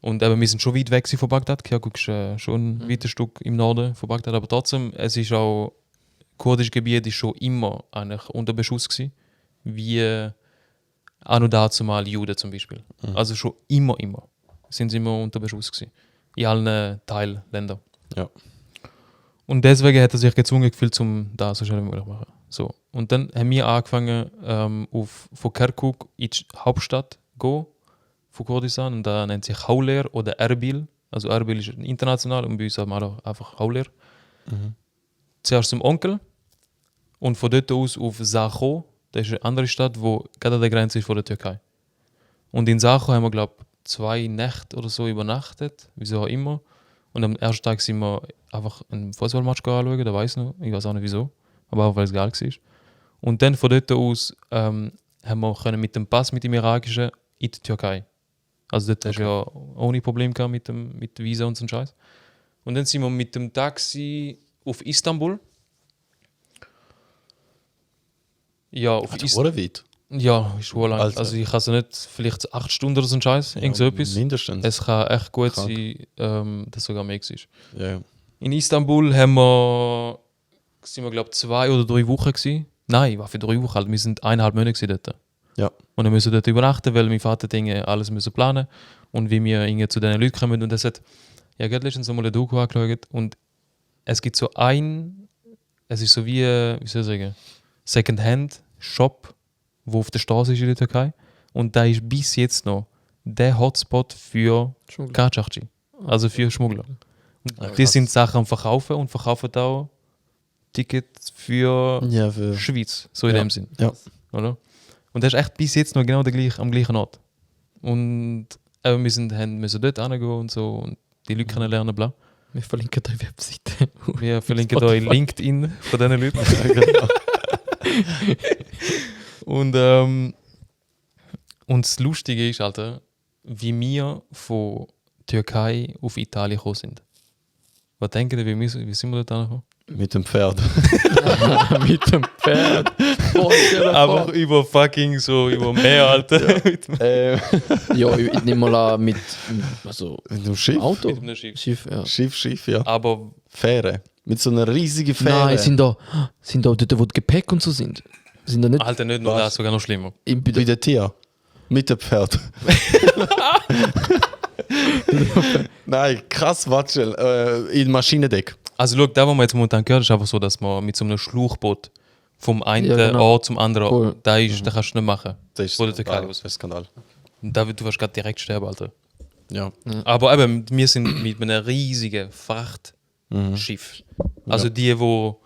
Und eben, wir sind schon weit weg von Bagdad, ja, guckst schon ein weites Stück im Norden von Bagdad, aber trotzdem, es ist auch, kurdisches Gebiet ist schon immer eigentlich unter Beschuss gewesen, wie auch noch dazu mal Juden zum Beispiel. Also schon immer sind sie immer unter Beschuss gewesen. In allen Teilländern. Ja. Und deswegen hat er sich gezwungen gefühlt, um das so schnell wie möglich zu machen. So. Und dann haben wir angefangen, von Kirkuk in die Hauptstadt zu gehen, von Kurdistan. Und da nennt sich Hauler oder Erbil. Also Erbil ist international und bei uns haben wir auch einfach Hauler. Zuerst zum Onkel und von dort aus auf Sacho. Das ist eine andere Stadt, die gerade an der Grenze ist von der Türkei. Und in Sacho haben wir, glaube ich, 2 Nächte oder so übernachtet, wieso auch immer. Und am ersten Tag sind wir einfach einen Fußballmatch anschauen, da weiß ich noch, ich weiß auch nicht wieso, aber auch weil es geil war. Und dann von dort aus haben wir können mit dem Pass, mit dem irakischen, in die Türkei. Also dort hast du ja ohne Problem gehabt mit Visa und so Scheiß. Und dann sind wir mit dem Taxi auf Istanbul. Ja, auf Also, Istanbul. oder weit? Ja, ist wohl lang. Alter. Also ich kann es nicht, vielleicht 8 Stunden oder so ein Scheiß, irgend so etwas. Mindestens. Es kann echt gut Krank. sein, dass sogar mehr ist. Ja. In Istanbul sind wir glaube ich 2 oder 3 Wochen gewesen. Nein, war für 3 Wochen alt. Wir sind 1,5 Monate gewesen dort. Ja. Und dann müssen wir dort übernachten, weil mein Vater Dinge alles müssen planen und wie wir irgendwie zu diesen Leuten kommen. Und das hat, ja, gerade letztens einmal eine Doku angeschaut und es gibt so es ist so wie soll ich sagen, Second-Hand-Shop, wo auf der Straße ist in der Türkei. Und da ist bis jetzt noch der Hotspot für Schmuggler. Kaçakçı, also für Schmuggler. Und Ah, die krass. sind Sachen am Verkaufen und verkaufen auch Tickets für Ja, für. Schweiz, so in Ja. dem Sinn. Ja. Oder? Und das ist echt bis jetzt noch genau am gleichen Ort. Und wir müssen dort hingehen und so und die Leute kennenlernen, bla. Wir verlinken die Webseite. Wir verlinken euch LinkedIn von diesen Leuten. Genau. Und das Lustige ist, Alter, wie wir von Türkei auf Italien gekommen sind. Was denken ihr, wie sind wir dort angekommen? Mit dem Pferd. Mit dem Pferd. Aber über fucking so, über Meer, Alter. Ja, ich nehme mal an mit also Mit dem Schiff? Auto. Mit einem Schiff. Schiff, ja. Schiff, ja. Aber Fähre. Mit so einer riesigen Fähre. Nein, sind da dort, wo die Gepäck und so sind. Sind da nicht Alter, nicht nur das, sogar noch schlimmer. im Wie der Tier. Mit dem Pferd. Nein, krass, Watschel. In Maschinendeck. Also schau, da, wo man jetzt momentan gehört, ist einfach so, dass man mit so einem Schluchboot vom einen Ja, genau. Ort zum anderen, Cool. da kannst du nicht machen. Das ist Wo der Türkei Skandal. aus. Das ist Skandal. Und da du wirst gerade direkt sterben, Alter. Ja. Aber eben, wir sind mit einem riesigen Frachtschiff. Also die, wo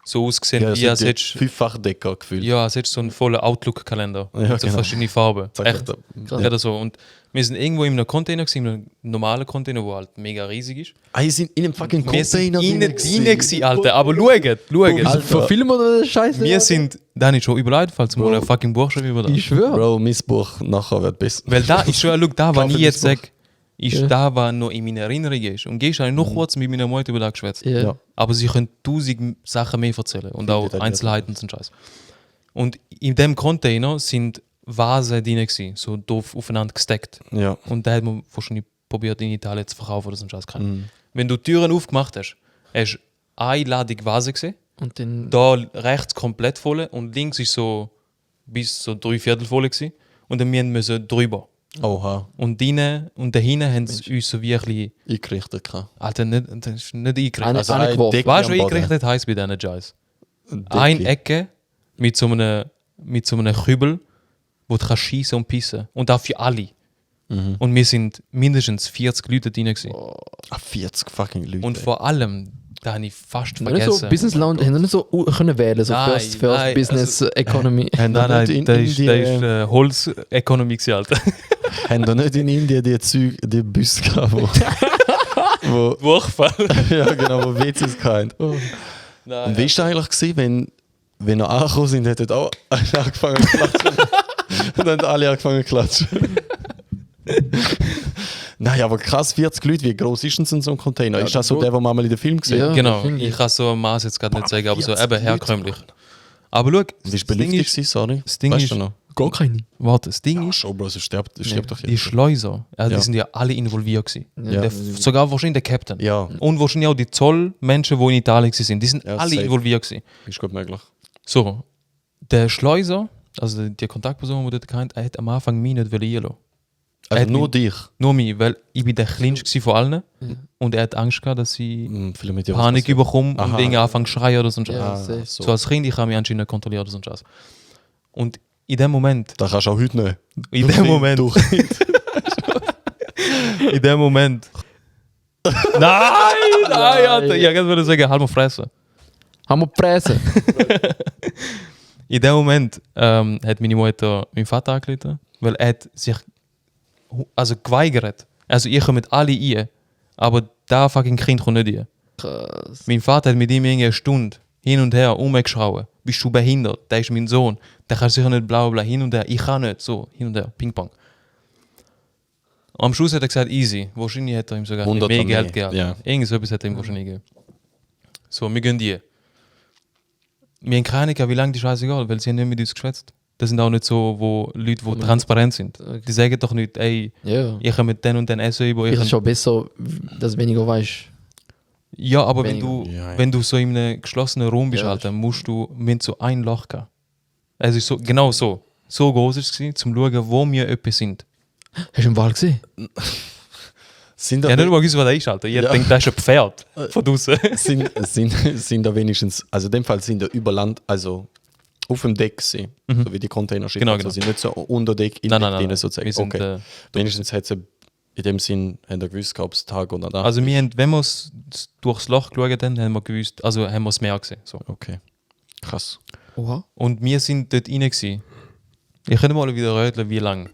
so aussehen, Ja, wie das als sind hättest die Fünffachdecker gefühlt. ja, als hättest du so einen vollen Outlook-Kalender. Ja, mit so genau. verschiedenen Farben. Sag Echt. doch da. Oder so. Und wir sind irgendwo in einem Container, in einem normalen Container, der halt mega riesig ist. Ah, die sind in einem fucking Wir sind Container innen gewesen, Alter. Aber schaut. Also für Filme oder Scheiße? Wir sind, da nicht schon überall, falls mal einen fucking Buchstabe über da. Ich schwöre. Bro, mein Buch nachher wird besser. Weil da ist schon, schau, da, was ich jetzt Kaffee- sage, ist da, was noch in meiner Erinnerung ist. Und gehst eigentlich noch kurz mit meiner Mutter über das geschwätzt. Ja. Ja. Aber sie können 1000 Sachen mehr erzählen und auch Detailliert. Einzelheiten und so Scheiß. Und in dem Container sind Vasen drin gewesen, so doof aufeinander gesteckt. Ja. Und da hat man wahrscheinlich probiert, in Italien zu verkaufen oder so ein Scheiß. Wenn du die Türen aufgemacht hast, hast du eine Ladung Vasen gesehen, Und dann da rechts komplett voll und links ist so bis so 3/4 voll gewesen. Und dann müssen wir drüber. Oha. Und drinnen und dahinten haben sie uns so wie ein bisschen, Eingerichtet. Kann. Alter, das ist nicht eingerichtet. Eine- Also, eine geworfen. Decke weißt du, am wie Boden. eingerichtet heisst bei diesen Jazz? Decke. Eine Ecke mit so einem Kübel, wo du kannst schießen und pissen. Und auch für alle. Und wir sind mindestens 40 Leute drin gewesen. Ah, 40 fucking Leute. Und vor allem, da habe ich fast nicht so vergessen. Business Lounge, haben sie nicht so können wählen, so Nein, First nein, Business Economy. haben Nein, da nein, nicht in da ist Indien, Holz-Economy gewesen, Alter. haben da nicht in Indien die Busse gehabt, wo Wurchfall. ja genau, wo WCs hatten. Nein, Und wie war es eigentlich gewesen, wenn wir angekommen sind, hätten auch alle angefangen zu klatschen. Und dann haben alle angefangen zu klatschen. Nein, aber krass, 40 Leute, wie groß ist denn so ein Container? Ja, ist das so groß. der, den man mal in den Film gesehen hat? Ja. Genau, finde ich. ich kann so ein Maß jetzt gerade nicht sagen, aber so 40 eben herkömmlich. Aber schau, Und wie war belüftet gewesen, sorry? das Ding Weißt ist- du noch? Gar keine. warte, das Ding ist, Schon, Bro, es stirbt doch die Schleuser, also Ja. die sind ja alle involviert gewesen. Ja. Sogar wahrscheinlich der Captain. Ja, Und wahrscheinlich auch die Zollmenschen, die in Italien waren, die sind Ja, alle safe. involviert gewesen. ist gut möglich. So, der Schleuser, also die Kontaktperson, die dort kennt, er hat am Anfang mich nicht reinlassen. Also hat nur mich- dich. Nur mich, weil ich bin der Kleinste gewesen von allen und er hat Angst gehabt, dass ich Vielleicht mit dir was Panik passiert. bekomme und Aha. Dinge anfangen zu schreien oder so ein Scheiß. Ja, Ah, safe. so. So als Kind, ich kann mich anscheinend nicht kontrollieren oder so ein Scheiß. Und in dem Moment, Da kannst du auch heute nicht. in dem Moment, Durch. in dem Moment. Nein, Alter, ich würde sagen, halt mal fressen. Haben wir Presse? In dem Moment hat meine Mutter meinen Vater angerufen, weil er hat sich geweigert. Also ihr kommt alle rein, aber da fucking Kind kommt nicht rein. Krass. Mein Vater hat mit ihm eine Stunde hin und her umgeschrauben. Bist du behindert? Der ist mein Sohn. Der kann sicher nicht bla bla hin und her. Ich kann nicht. So, hin und her. Ping-Pong. Am Schluss hat er gesagt, easy. Wahrscheinlich hat er ihm sogar 100 mehr mehr. Geld gegeben. Ja. Irgend so etwas hat er ihm wahrscheinlich gegeben. So, wir gehen die. Wir haben keine Ahnung, wie lange die Scheiße geht, weil sie haben nicht mit uns geschwätzt. Das sind auch nicht so Leute, die transparent sind. Okay. Die sagen doch nicht, ey, Ja. ich kann mit den und den essen über. Vielleicht ist es schon besser, dass du weniger weißt. Ja, aber Weniger. Ja, ja. wenn du so in einem geschlossenen Raum bist, Ja, halt, dann musst du mit so ein Loch gehen. Es ist so, genau so. So groß ist es gewesen, zum schauen, wo wir etwas sind. Hast du einen Wal gesehen? Sind Ich da, habe nicht mal gewusst, was das ist, Alter. Ich Ja. denke, das ist ein Pferd von draußen. sind da wenigstens, also in dem Fall sind da über Land, also auf dem Deck gewesen, so wie die Containerschiffe. Genau, also genau. sind nicht so unter Deck, in Nein, Deck nein, drin nein. sozusagen. Wir sind, Okay. Wenigstens hat sie in dem Sinn, haben wir gewusst, ob es Tag oder Nacht. Also wir haben, wenn wir durchs Loch geschaut haben, haben wir gewusst, also haben wir das Meer gesehen. So. Okay. Krass. Oha. Und wir sind dort rein gewesen. Ich könnte mal wieder röteln, wie lange.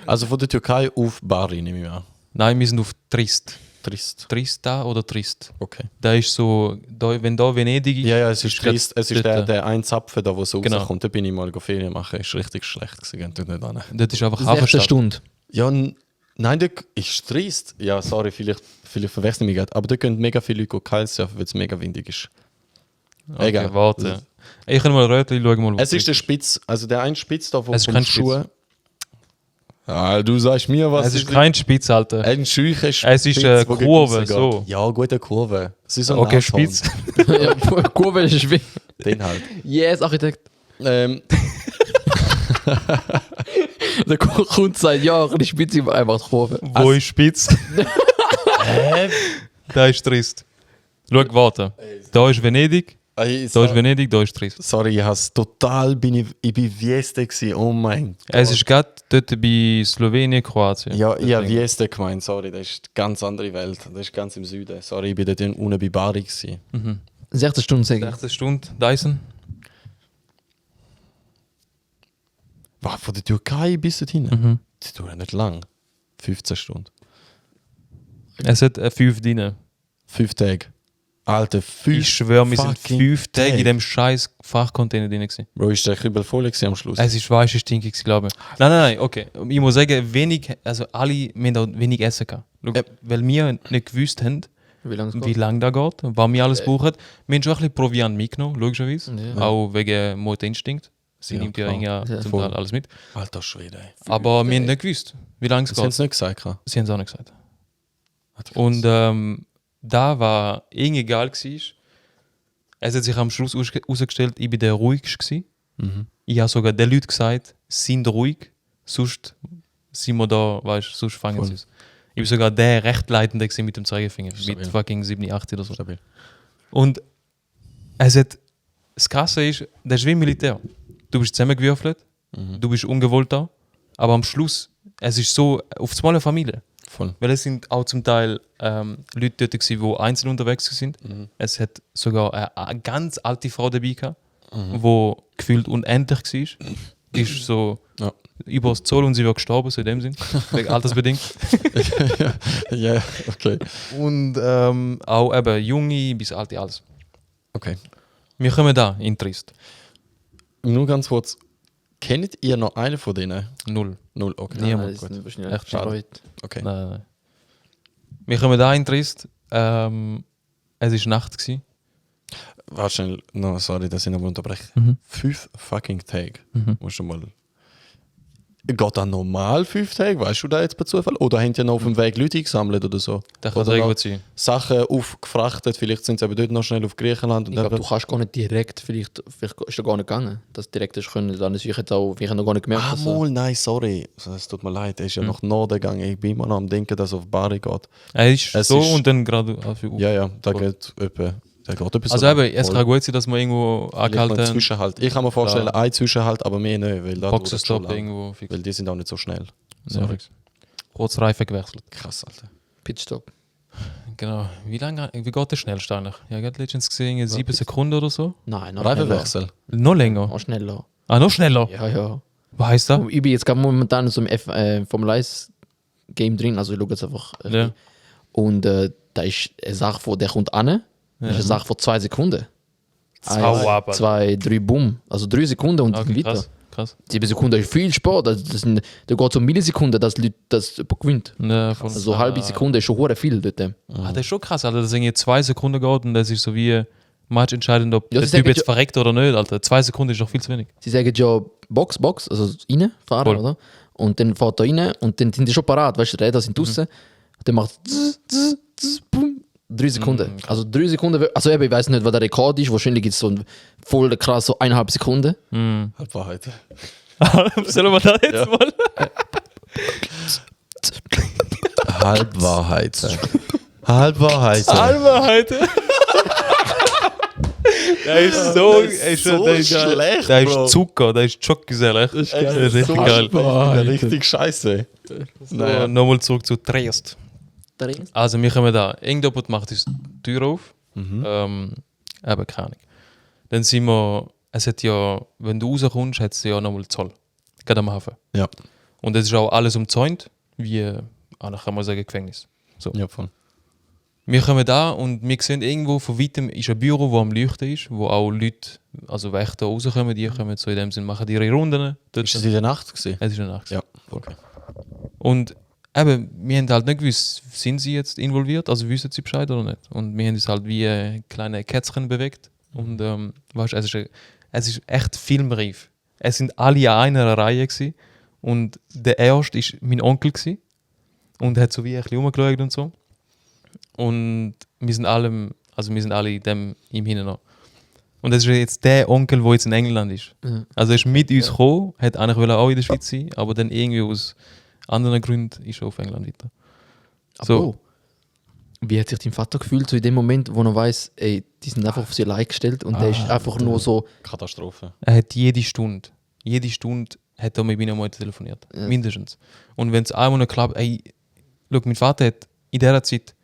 Also von der Türkei auf Bari, nehme ich an. Nein, wir sind auf Trist. Trist. Trista oder Trist. Okay. Da ist so, da, wenn da Venedig ist. Ja, ja, es ist grad Trist. Es ist dort, der ein Zapfen da, wo so Genau. rauskommt. Da bin ich mal Ferien machen. Ist richtig schlecht gewesen. Geht dort nicht an. Dort ist einfach 16 Hafenstadt. Stunden. Ja, nein, das ist trist. Ja, sorry, vielleicht verwechseln wir mich gerade. Aber da können mega viele Leute kalt surfen, weil es mega windig ist. Okay, Egal. warte. Ich kann mal Rötli schauen, mal Es ist der Spitz, also der ein Spitz da Es ist kein Spitz. Ah, du sagst mir, was Es ist kein Spitz, Alter. ein scheucher Spitz. Es ist eine wo gegen Kurve, rausgeht. so. Ja, gute Kurve. Es ist so ein Okay, Nashorn. Spitz. Ja, Kurve ist schwierig. Den halt. Yes, Architekt. Ähm, Der Kunde sagt, ja, die Spitze war einfach die Kurve. Wo ist Spitz? Da ist Trist. Schau, warte. Da ist Venedig, da ist Venedig, da ist Trist. Sorry, ich bin Vieste gewesen. Oh mein Gott. Es ist gerade dort bei Slowenien, Kroatien. Ja, ich habe Vieste gemeint, sorry, das ist eine ganz andere Welt. Das ist ganz im Süden. Sorry, ich bin dort unten bei Bari gewesen. 16 Stunden sagen. 16 Stunden, Dyson. Was, von der Türkei bis dorthin? Das dauert nicht lang. 15 Stunden. Es hat 5 drin. 5 Tage. Alter, 5 Ich schwöre, wir sind fucking 5 Tage Tage. in dem scheiß Fachcontainer drin gewesen. Bro, ist der Kübel voll gewesen am Schluss? Es ist weiche stinkig, glaube ich. Nein, okay. Ich muss sagen, also alle, wir haben auch wenig Essen gehabt. Schau, weil wir nicht gewusst haben, Wie lange es wie lange das geht, was wir alles brauchen. Wir haben schon ein bisschen Proviant mitgenommen, logischerweise. Ja. Auch wegen Morderinstinkt. Sie Ja, nimmt ja klar. irgendwie Ja, zum voll. Teil alles mit. Alter Schwede. Ey. Aber wir haben nicht gewusst, wie lange es Das haben geht. sie nicht gesagt. gehabt. Sie haben es auch nicht gesagt. Alter, krass. Und da war irgendwie egal war, es hat sich am Schluss herausgestellt, ich bin der ruhigste gewesen. Ich habe sogar den Leuten gesagt, sind ruhig, sonst sind wir da, weißt du, sonst fangen sie uns. Ich bin sogar der Rechtleitende gewesen mit dem Zeigefinger, Stabil. mit fucking 7, 8 oder so. Stabil. Und das Krasse ist, das ist wie im Militär. Du bist zusammengewürfelt, du bist ungewollt da, aber am Schluss, es ist so, auf einmal eine Familie. Voll. Weil es sind auch zum Teil Leute dort gewesen, die einzeln unterwegs sind. Es hat sogar eine ganz alte Frau dabei gehabt, die gefühlt unendlich war. Ist so Ja. über das Zoll und sie war gestorben, so in dem Sinn. Wegen altersbedingt. Ja, okay. Und auch eben junge bis alte, alles. Okay. Wir kommen da in Trist. Nur ganz kurz. Kennt ihr noch einen von denen? 0. 0, okay. Niemand. das sind wahrscheinlich Echt schade. Leute. Okay. Nein. Wir kommen da in Trist. Es war Nacht gewesen. Wahrscheinlich, no, sorry, dass ich noch unterbreche. 5 fucking Tage. Musst du mal. Geht das normal 5 Tage? Weißt du da jetzt bei Zufall? Oder haben die noch auf dem Weg Leute gesammelt oder so? Das kann Oder sehr noch gut sein. Sachen aufgefrachtet, vielleicht sind sie aber dort noch schnell auf Griechenland. Ich glaube, du kannst gar nicht direkt, vielleicht ist da gar nicht gegangen, dass du direkt hast können, dann ist ich jetzt auch, ich habe noch gar nicht gemerkt, dass mal, nein, sorry. Es tut mir leid, er ist ja nach Norden gegangen. Ich bin immer noch am Denken, dass er auf Bari geht. Er ist Es so ist- und dann gerade auf. Ja, da Voll. geht etwa. Der geht etwa Also so eben, es voll. kann gut sein, dass wir irgendwo Vielleicht noch einen angehalten haben. Zwischenhalt. Ich kann mir vorstellen, ein Zwischenhalt, aber mehr nicht, weil da dauert es schon Boxenstopp lang. irgendwo fix. Weil die sind auch nicht so schnell. Ja, fix. Kurz Reifen gewechselt. Krass, Alter. Pitstop. Genau. Wie geht der schnellste eigentlich? Ja, ich habe letztens gesehen, 7 Sekunden oder so. Nein, noch schneller. Reifenwechsel. Noch länger. Noch schneller. Ah, noch schneller. Ja, ja. Was heißt das? Ich bin jetzt gerade momentan in so einem Formel 1 Game drin, also ich schaue jetzt einfach. Ja. Und da ist eine Sache, von der kommt an, das ist eine Sache von 2 Sekunden. Hau ab, Alter. 2, 3, boom. Also 3 Sekunden und Okay, weiter. krass. 7 Sekunden ist viel Sport. Da geht es um Millisekunden, dass Leute das jemand gewinnt. Ja, voll. Also eine halbe Sekunde ist schon hure viel dort. Ah, das ist schon krass, Alter. Dass irgendwie 2 Sekunden geht und das ist so wie matchentscheidend, ob Ja, der sie Typ sagen jetzt ja- verreckt oder nicht, Alter. 2 Sekunden ist doch viel zu wenig. Sie sagen ja Box, also reinfahren, Voll. oder? Und dann fährt er rein und dann sind die schon parat, weißt du, die Räder sind draußen. Dann macht es boom, 3 Sekunden. Also 3 Sekunden, also eben, ich weiß nicht, was der Rekord ist, wahrscheinlich gibt es so ein voll krass so 1,5 Sekunden. Wahrheit. Sollen wir das jetzt mal? Halbwahrheit. Halbwahrheit. Wahrheit. Der ist so, der ist schlecht, der Bro. ist Zucker, der ist schockgesellech. Das ist richtig geil. Richtig scheiße. Naja. Nochmal zurück zu Triest. Also wir kommen da. Irgendjemand macht uns die Tür auf. Eben, keine Ahnung. Dann sind wir, es hat ja, wenn du rauskommst, hat es ja nochmal Zoll. Gerade am Hafen. Ja. Und es ist auch alles umzäunt, wie, kann man sagen, Gefängnis. So. Ja, voll. Wir kommen da und wir sehen irgendwo von weitem ist ein Büro, wo am Leuchten ist, wo auch Leute, also Wächter rauskommen, die kommen so in dem Sinn, machen ihre Runden. Dort. Ist das in der Nacht gewesen? Es ist eine Nacht. Ja. Okay. Und eben, wir haben halt nicht gewusst, sind sie jetzt involviert, also wissen sie Bescheid oder nicht. Und wir haben uns halt wie kleine Kätzchen bewegt. Und weißt, es ist es ist echt filmreif. Es sind alle an einer Reihe gewesen. Und der erste war mein Onkel gewesen. Und hat so wie ein bisschen rumgeschaut und so. Und wir sind alle in dem im Hinein. Und das ist jetzt der Onkel, der jetzt in England ist. Ja. Also er ist mit uns gekommen, hat eigentlich auch in der Schweiz sein, aber dann irgendwie aus anderen Gründen ist er auf England weiter. Aber So. Bro, wie hat sich dein Vater gefühlt, so in dem Moment, wo er weiss, ey, die sind einfach auf sie allein gestellt und der ist einfach nur so. Katastrophe. Er hat jede Stunde hat er mit meiner Mutter telefoniert. Ja. Mindestens. Und wenn es einmal nicht klappt, ey, schau, mein Vater hat in dieser Zeit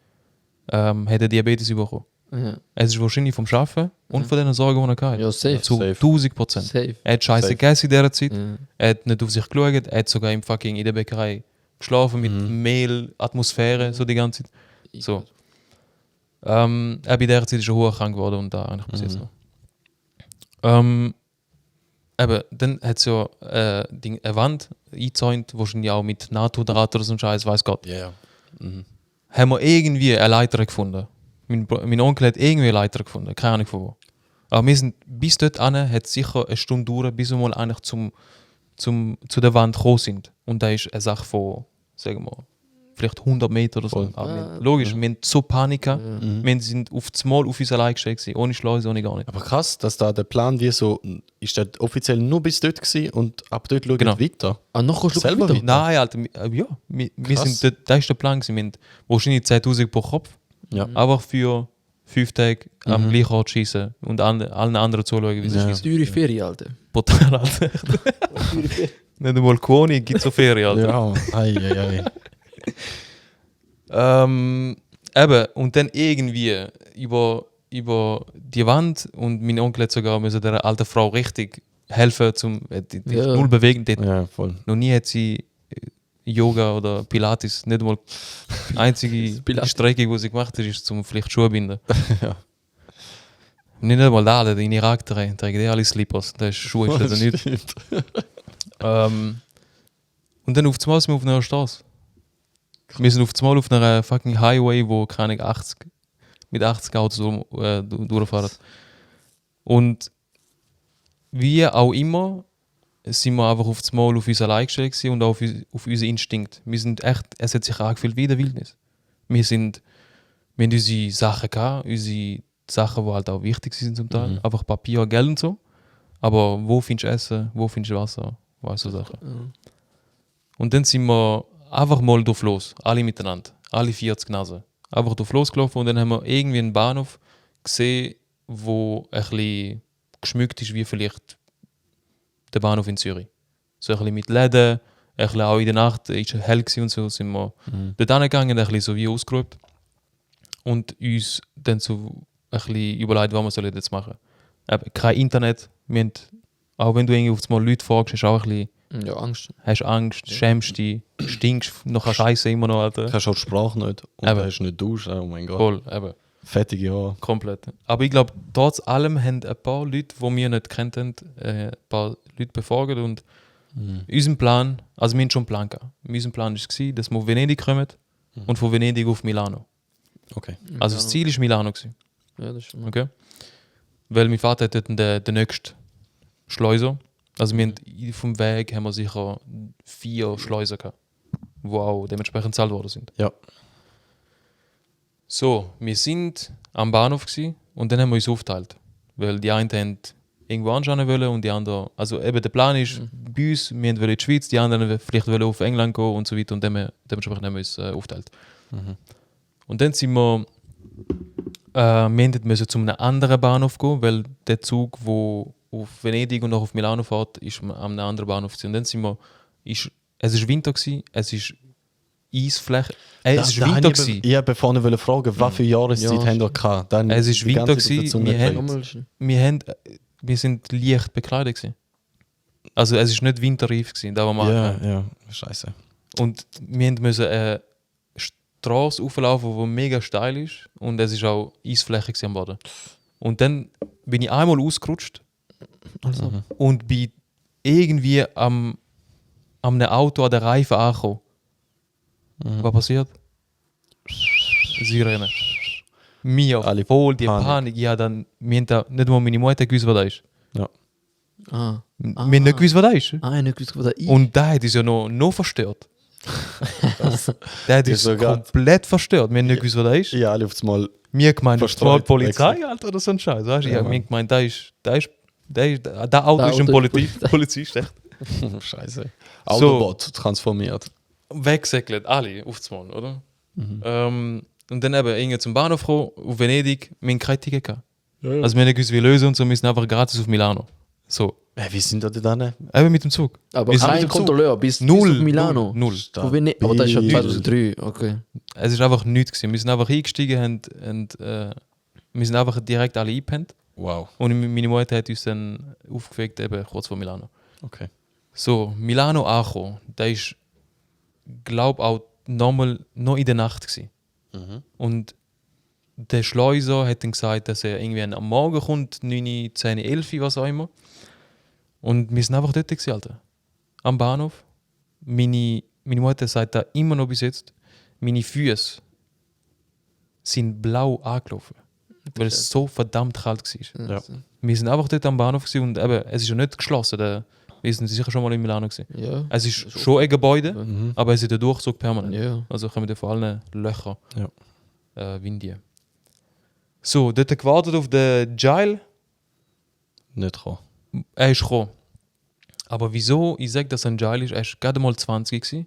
hat er Diabetes bekommen. Ja, Es ist wahrscheinlich vom Arbeiten und von den Sorgen, die er hatte. ja safe. Zu Safe. 1000%. Safe. Er hat Scheiße Safe. gegessen in dieser Zeit. Ja. Er hat nicht auf sich geschaut. Er hat sogar in der Bäckerei geschlafen mit Mehl, Atmosphäre, so die ganze Zeit. So. Er bei dieser Zeit ist er hochkrank geworden und da eigentlich bis jetzt noch. Eben, dann hat es ja eine Wand eingezäunt, wahrscheinlich auch mit NATO-Draht oder so ein Scheiß, weiß Gott. Ja, ja. Haben wir irgendwie eine Leiter gefunden. Mein Onkel hat irgendwie eine Leiter gefunden, keine Ahnung von wo. Aber wir sind bis dort an, hat es sicher eine Stunde gedauert, bis wir mal eigentlich zu der Wand gekommen sind. Und da ist eine Sache von, sagen wir, vielleicht 100 Meter oder so. Voll. Aber logisch, wir haben so Panik gehabt. Mhm. Wir sind auf das Mal auf uns allein gestellt gewesen, ohne Schleuse, ohne gar nicht. Aber krass, dass da der Plan wie so, ist der offiziell nur bis dort gewesen und ab dort schauen Genau. weiter. Ah, noch kannst du Selber weiter? weiter? Nein, Alter, ja, wir Krass. sind dort, das ist der Plan gewesen. Wir haben wahrscheinlich 10.000 pro Kopf, Ja. aber für 5 Tage am gleichen Ort schießen und allen anderen zuschauen, wie sie Ja. schießen. Teure Ferien, Alter. Brutal, Alter. Nicht einmal Koni gibt so Ferien, Alter. Ja, ei. Eben, und dann irgendwie über die Wand und mein Onkel hat sogar müssen der alten Frau richtig helfen, die Ja. null bewegen. Ja, voll. Noch nie hat sie Yoga oder Pilates, nicht mal die einzige Pilates. Strecke, die sie gemacht hat, ist zum vielleicht Schuhe binden. Ja. Nicht einmal da, in Irak tragen die alle Slippers, das ist Schuhe, ist das nicht. Stimmt. Und dann auf einmal sind wir auf einer Straße. Wir sind auf einmal auf einer fucking Highway, wo keine 80 mit 80 Autos durchfahren. Und wie auch immer sind wir einfach auf einmal auf uns allein gestellt gewesen und auch auf unseren Instinkt. Wir sind echt, es hat sich angefühlt wie in der Wildnis. Wir haben unsere Sachen gehabt, unsere Sachen, die halt auch wichtig sind zum Teil. Einfach Papier, Geld und so. Aber wo findest du Essen, wo findest du Wasser, weißt du Sachen. Und dann sind wir einfach mal drauf los, alle miteinander, alle 40 Nasen. Einfach drauf losgelaufen und dann haben wir irgendwie einen Bahnhof gesehen, wo ein bisschen geschmückt ist, wie vielleicht der Bahnhof in Zürich. So ein bisschen mit Läden, ein bisschen auch in der Nacht, ist hell gewesen und so, sind wir dort hingegangen, ein bisschen so wie ausgeruht und uns dann so ein bisschen überlegt, was wir jetzt machen sollen. Kein Internet, wir haben, auch wenn du irgendwie auf einmal Leute fragst, hast du auch ein bisschen Ja, Angst. hast Angst, schämst dich, stinkst nach Scheiße immer noch, Alter. Kannst auch die Sprache nicht. Und Eben. hast nicht duschen. Oh mein Gott. Voll, eben, Fettige Haare. komplett. Aber ich glaube, trotz allem haben ein paar Leute, die wir nicht kennt haben, ein paar Leute befragt und unser Plan, also wir haben schon einen Plan gehabt. Unser Plan war, dass wir auf Venedig kommen und von Venedig auf Milano. Okay. Also das Ziel war Milano. Gewesen, Ja, das ist schon. okay? Weil mein Vater hat dort den nächsten Schleuser. Also wir haben, vom Weg haben wir sicher 4 Schleuser gehabt, die auch dementsprechend gezahlt worden sind. Ja. So, wir sind am Bahnhof gewesen, und dann haben wir uns aufgeteilt. Weil die einen haben irgendwo anschauen wollen und die anderen, also eben der Plan ist, bei uns, wir wollen in die Schweiz, die anderen wollen vielleicht auf England gehen und so weiter und dementsprechend haben wir uns aufgeteilt. Und dann sind wir müssen zu einem anderen Bahnhof gehen, weil der Zug, der auf Venedig und auch auf Milano fährt, ist an einem anderen Bahnhof gewesen. Und dann sind wir, es war Winter gewesen, es ist Eisfläche, es war Winter gewesen. Ich wollte vorne fragen, was für Jahreszeit Ja, haben wir gehabt? Dann Es ist die Winter ganze Zeit gewesen, auf der Zunge wir gelegt. Nochmal. Wir sind leicht bekleidet gewesen. Also es ist nicht winterreif gewesen, da wir Ja, scheiße. Und wir mussten eine Straße auflaufen, die mega steil ist und es ist auch Eisfläche gewesen am Boden. Und dann bin ich einmal ausgerutscht und bin irgendwie am einem Auto an der Reifen angekommen. Was passiert? Sirene. Mir Alle voll die Panik. Panik. Ja, dann, wir haben da nicht mal meine Mutter gewusst, was da ist. Ja. Ah. Wir haben nicht gewusst, was das ist. Ich habe nicht gewusst, was das ist. Und der hat uns ja noch verstört. Der hat uns ist sogar- komplett verstört. Wir haben nicht gewusst, was das ist. Ja, alle auf einmal. Mir gemeint, das war Verstreut Polizei, Alter, oder so ein Scheiß. Weißt du? Ich Ja, habe mir Mann. gemeint, der Auto ist ein Auto ist Polizist, echt. Scheiße. Autobot transformiert. Weggesäckelt, alle auf einmal, oder? Und dann eben irgendwie zum Bahnhof gekommen, auf Venedig, wir haben kein Ticket gehabt. Also wir haben nicht gewusst, wie lösen und so, wir sind einfach gratis auf Milano. So, Wie sind da die dann? eben mit dem Zug. Aber Wir sind kein mit dem Zug. Kontrolleur bis Null. auf Milano. Null. Wo wir nicht, aber das ist ja Stabil. 2003, okay. Es ist einfach nichts gewesen. Wir sind einfach eingestiegen und wir sind einfach direkt alle eingepennt. Wow. Und meine Mutter hat uns dann aufgeweckt, eben kurz vor Milano. Okay. So, Milano angekommen, da ist, glaube auch noch in der Nacht gewesen. Und der Schleuser hat dann gesagt, dass er irgendwie am Morgen kommt, 9, 10, 11, was auch immer. Und wir sind einfach dort gewesen, Alter. Am Bahnhof. Meine Mutter sagt da immer noch bis jetzt, meine Füße sind blau angelaufen. Weil es so verdammt kalt war. Ja. Wir sind einfach dort am Bahnhof gewesen und eben, es ist ja nicht geschlossen. Wir sind sicher schon mal in Milano gewesen. Ja. Es ist schon ein Gebäude, aber es ist der Durchzug permanent. Ja. Also kommen wir vor allen Löchern Ja. Windien. So, dort gewartet auf den Jail. Nicht gekommen. Er ist gekommen. Aber wieso ich sage, dass er ein Jail ist? Er war gerade mal 20 gewesen.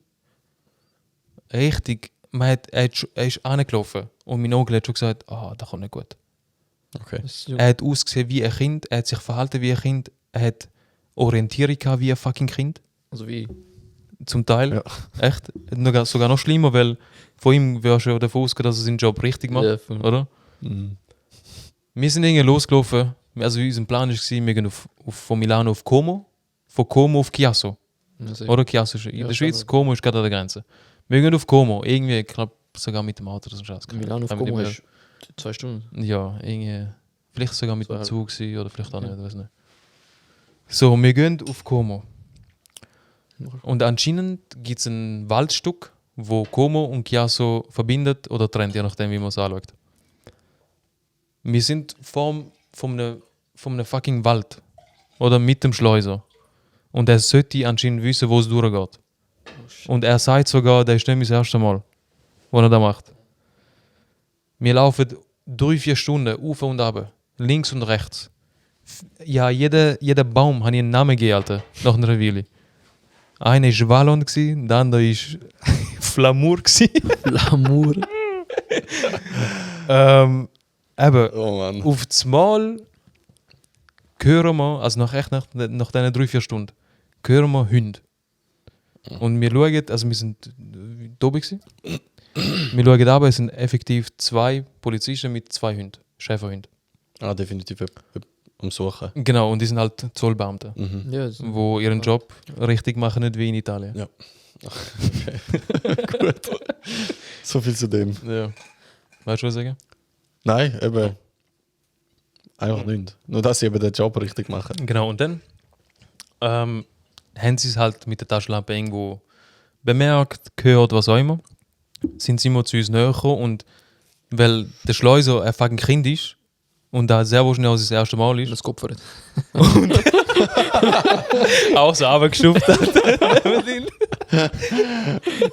Richtig. Er ist angelaufen und mein Onkel hat schon gesagt, das kommt nicht gut. Okay. Er hat ausgesehen wie ein Kind, er hat sich verhalten wie ein Kind, er hat Orientierung gehabt wie ein fucking Kind. Also wie? Zum Teil. Ja. Echt. Sogar noch schlimmer, weil von ihm wirst du ja davon ausgehen, dass er seinen Job richtig macht. Ja, voll. Oder? Wir sind irgendwie losgelaufen. Also unser Plan war, wir gehen von Milano auf Como, von Como auf Chiasso. Also, Oder Chiasso ist in Ja, der Schweiz, schon. Como ist gerade an der Grenze. Wir gehen auf Como, irgendwie, ich glaube sogar mit dem Auto oder so ein Scheiß. Milano auf Kann mich Como nicht ist 2 Stunden. mehr- Ja, irgendwie. Vielleicht sogar mit dem 2,5. Zug gewesen, oder vielleicht auch nicht, weiß nicht. So, wir gehen auf Como. Und anscheinend gibt es ein Waldstück, wo Como und Chiasso verbindet oder trennt, je nachdem, wie man es anschaut. Wir sind von einem fucking Wald. Oder mit dem Schleuser. Und er sollte anscheinend wissen, wo es durchgeht. Und er sagt sogar, das ist nicht das erste Mal, was er das macht. Wir laufen 3-4 Stunden auf und ab, links und rechts. Ja, jeder Baum hat einen Namen gegeben, Alter, nach einer Weile. Einer war Wallon, der andere war Flamour. L'amour. Eben, Oh Mann. auf das Mal hören wir, also nach diesen 3-4 Stunden, hören wir Hunde. Und wir schauen, also wir sind da oben gewesen. Wir schauen aber, es sind effektiv 2 Polizisten mit 2 Hunden, Schäferhunden. Definitiv am Suchen. Genau, und die sind halt Zollbeamte, Ja, das wo ihren Job richtig machen, nicht wie in Italien. Ja. Gut. So viel zu dem. Ja. Weißt du, was ich sagen? Nein, eben. Einfach nicht. Nur, dass sie eben den Job richtig machen. Genau, und dann haben sie es halt mit der Taschenlampe irgendwo bemerkt, gehört, was auch immer. Sind sie immer zu uns näher gekommen und weil der Schleuser ein fucking Kind ist und da sehr wahrscheinlich auch das erste Mal ist, das geopfert. auch so runtergeschupft hat.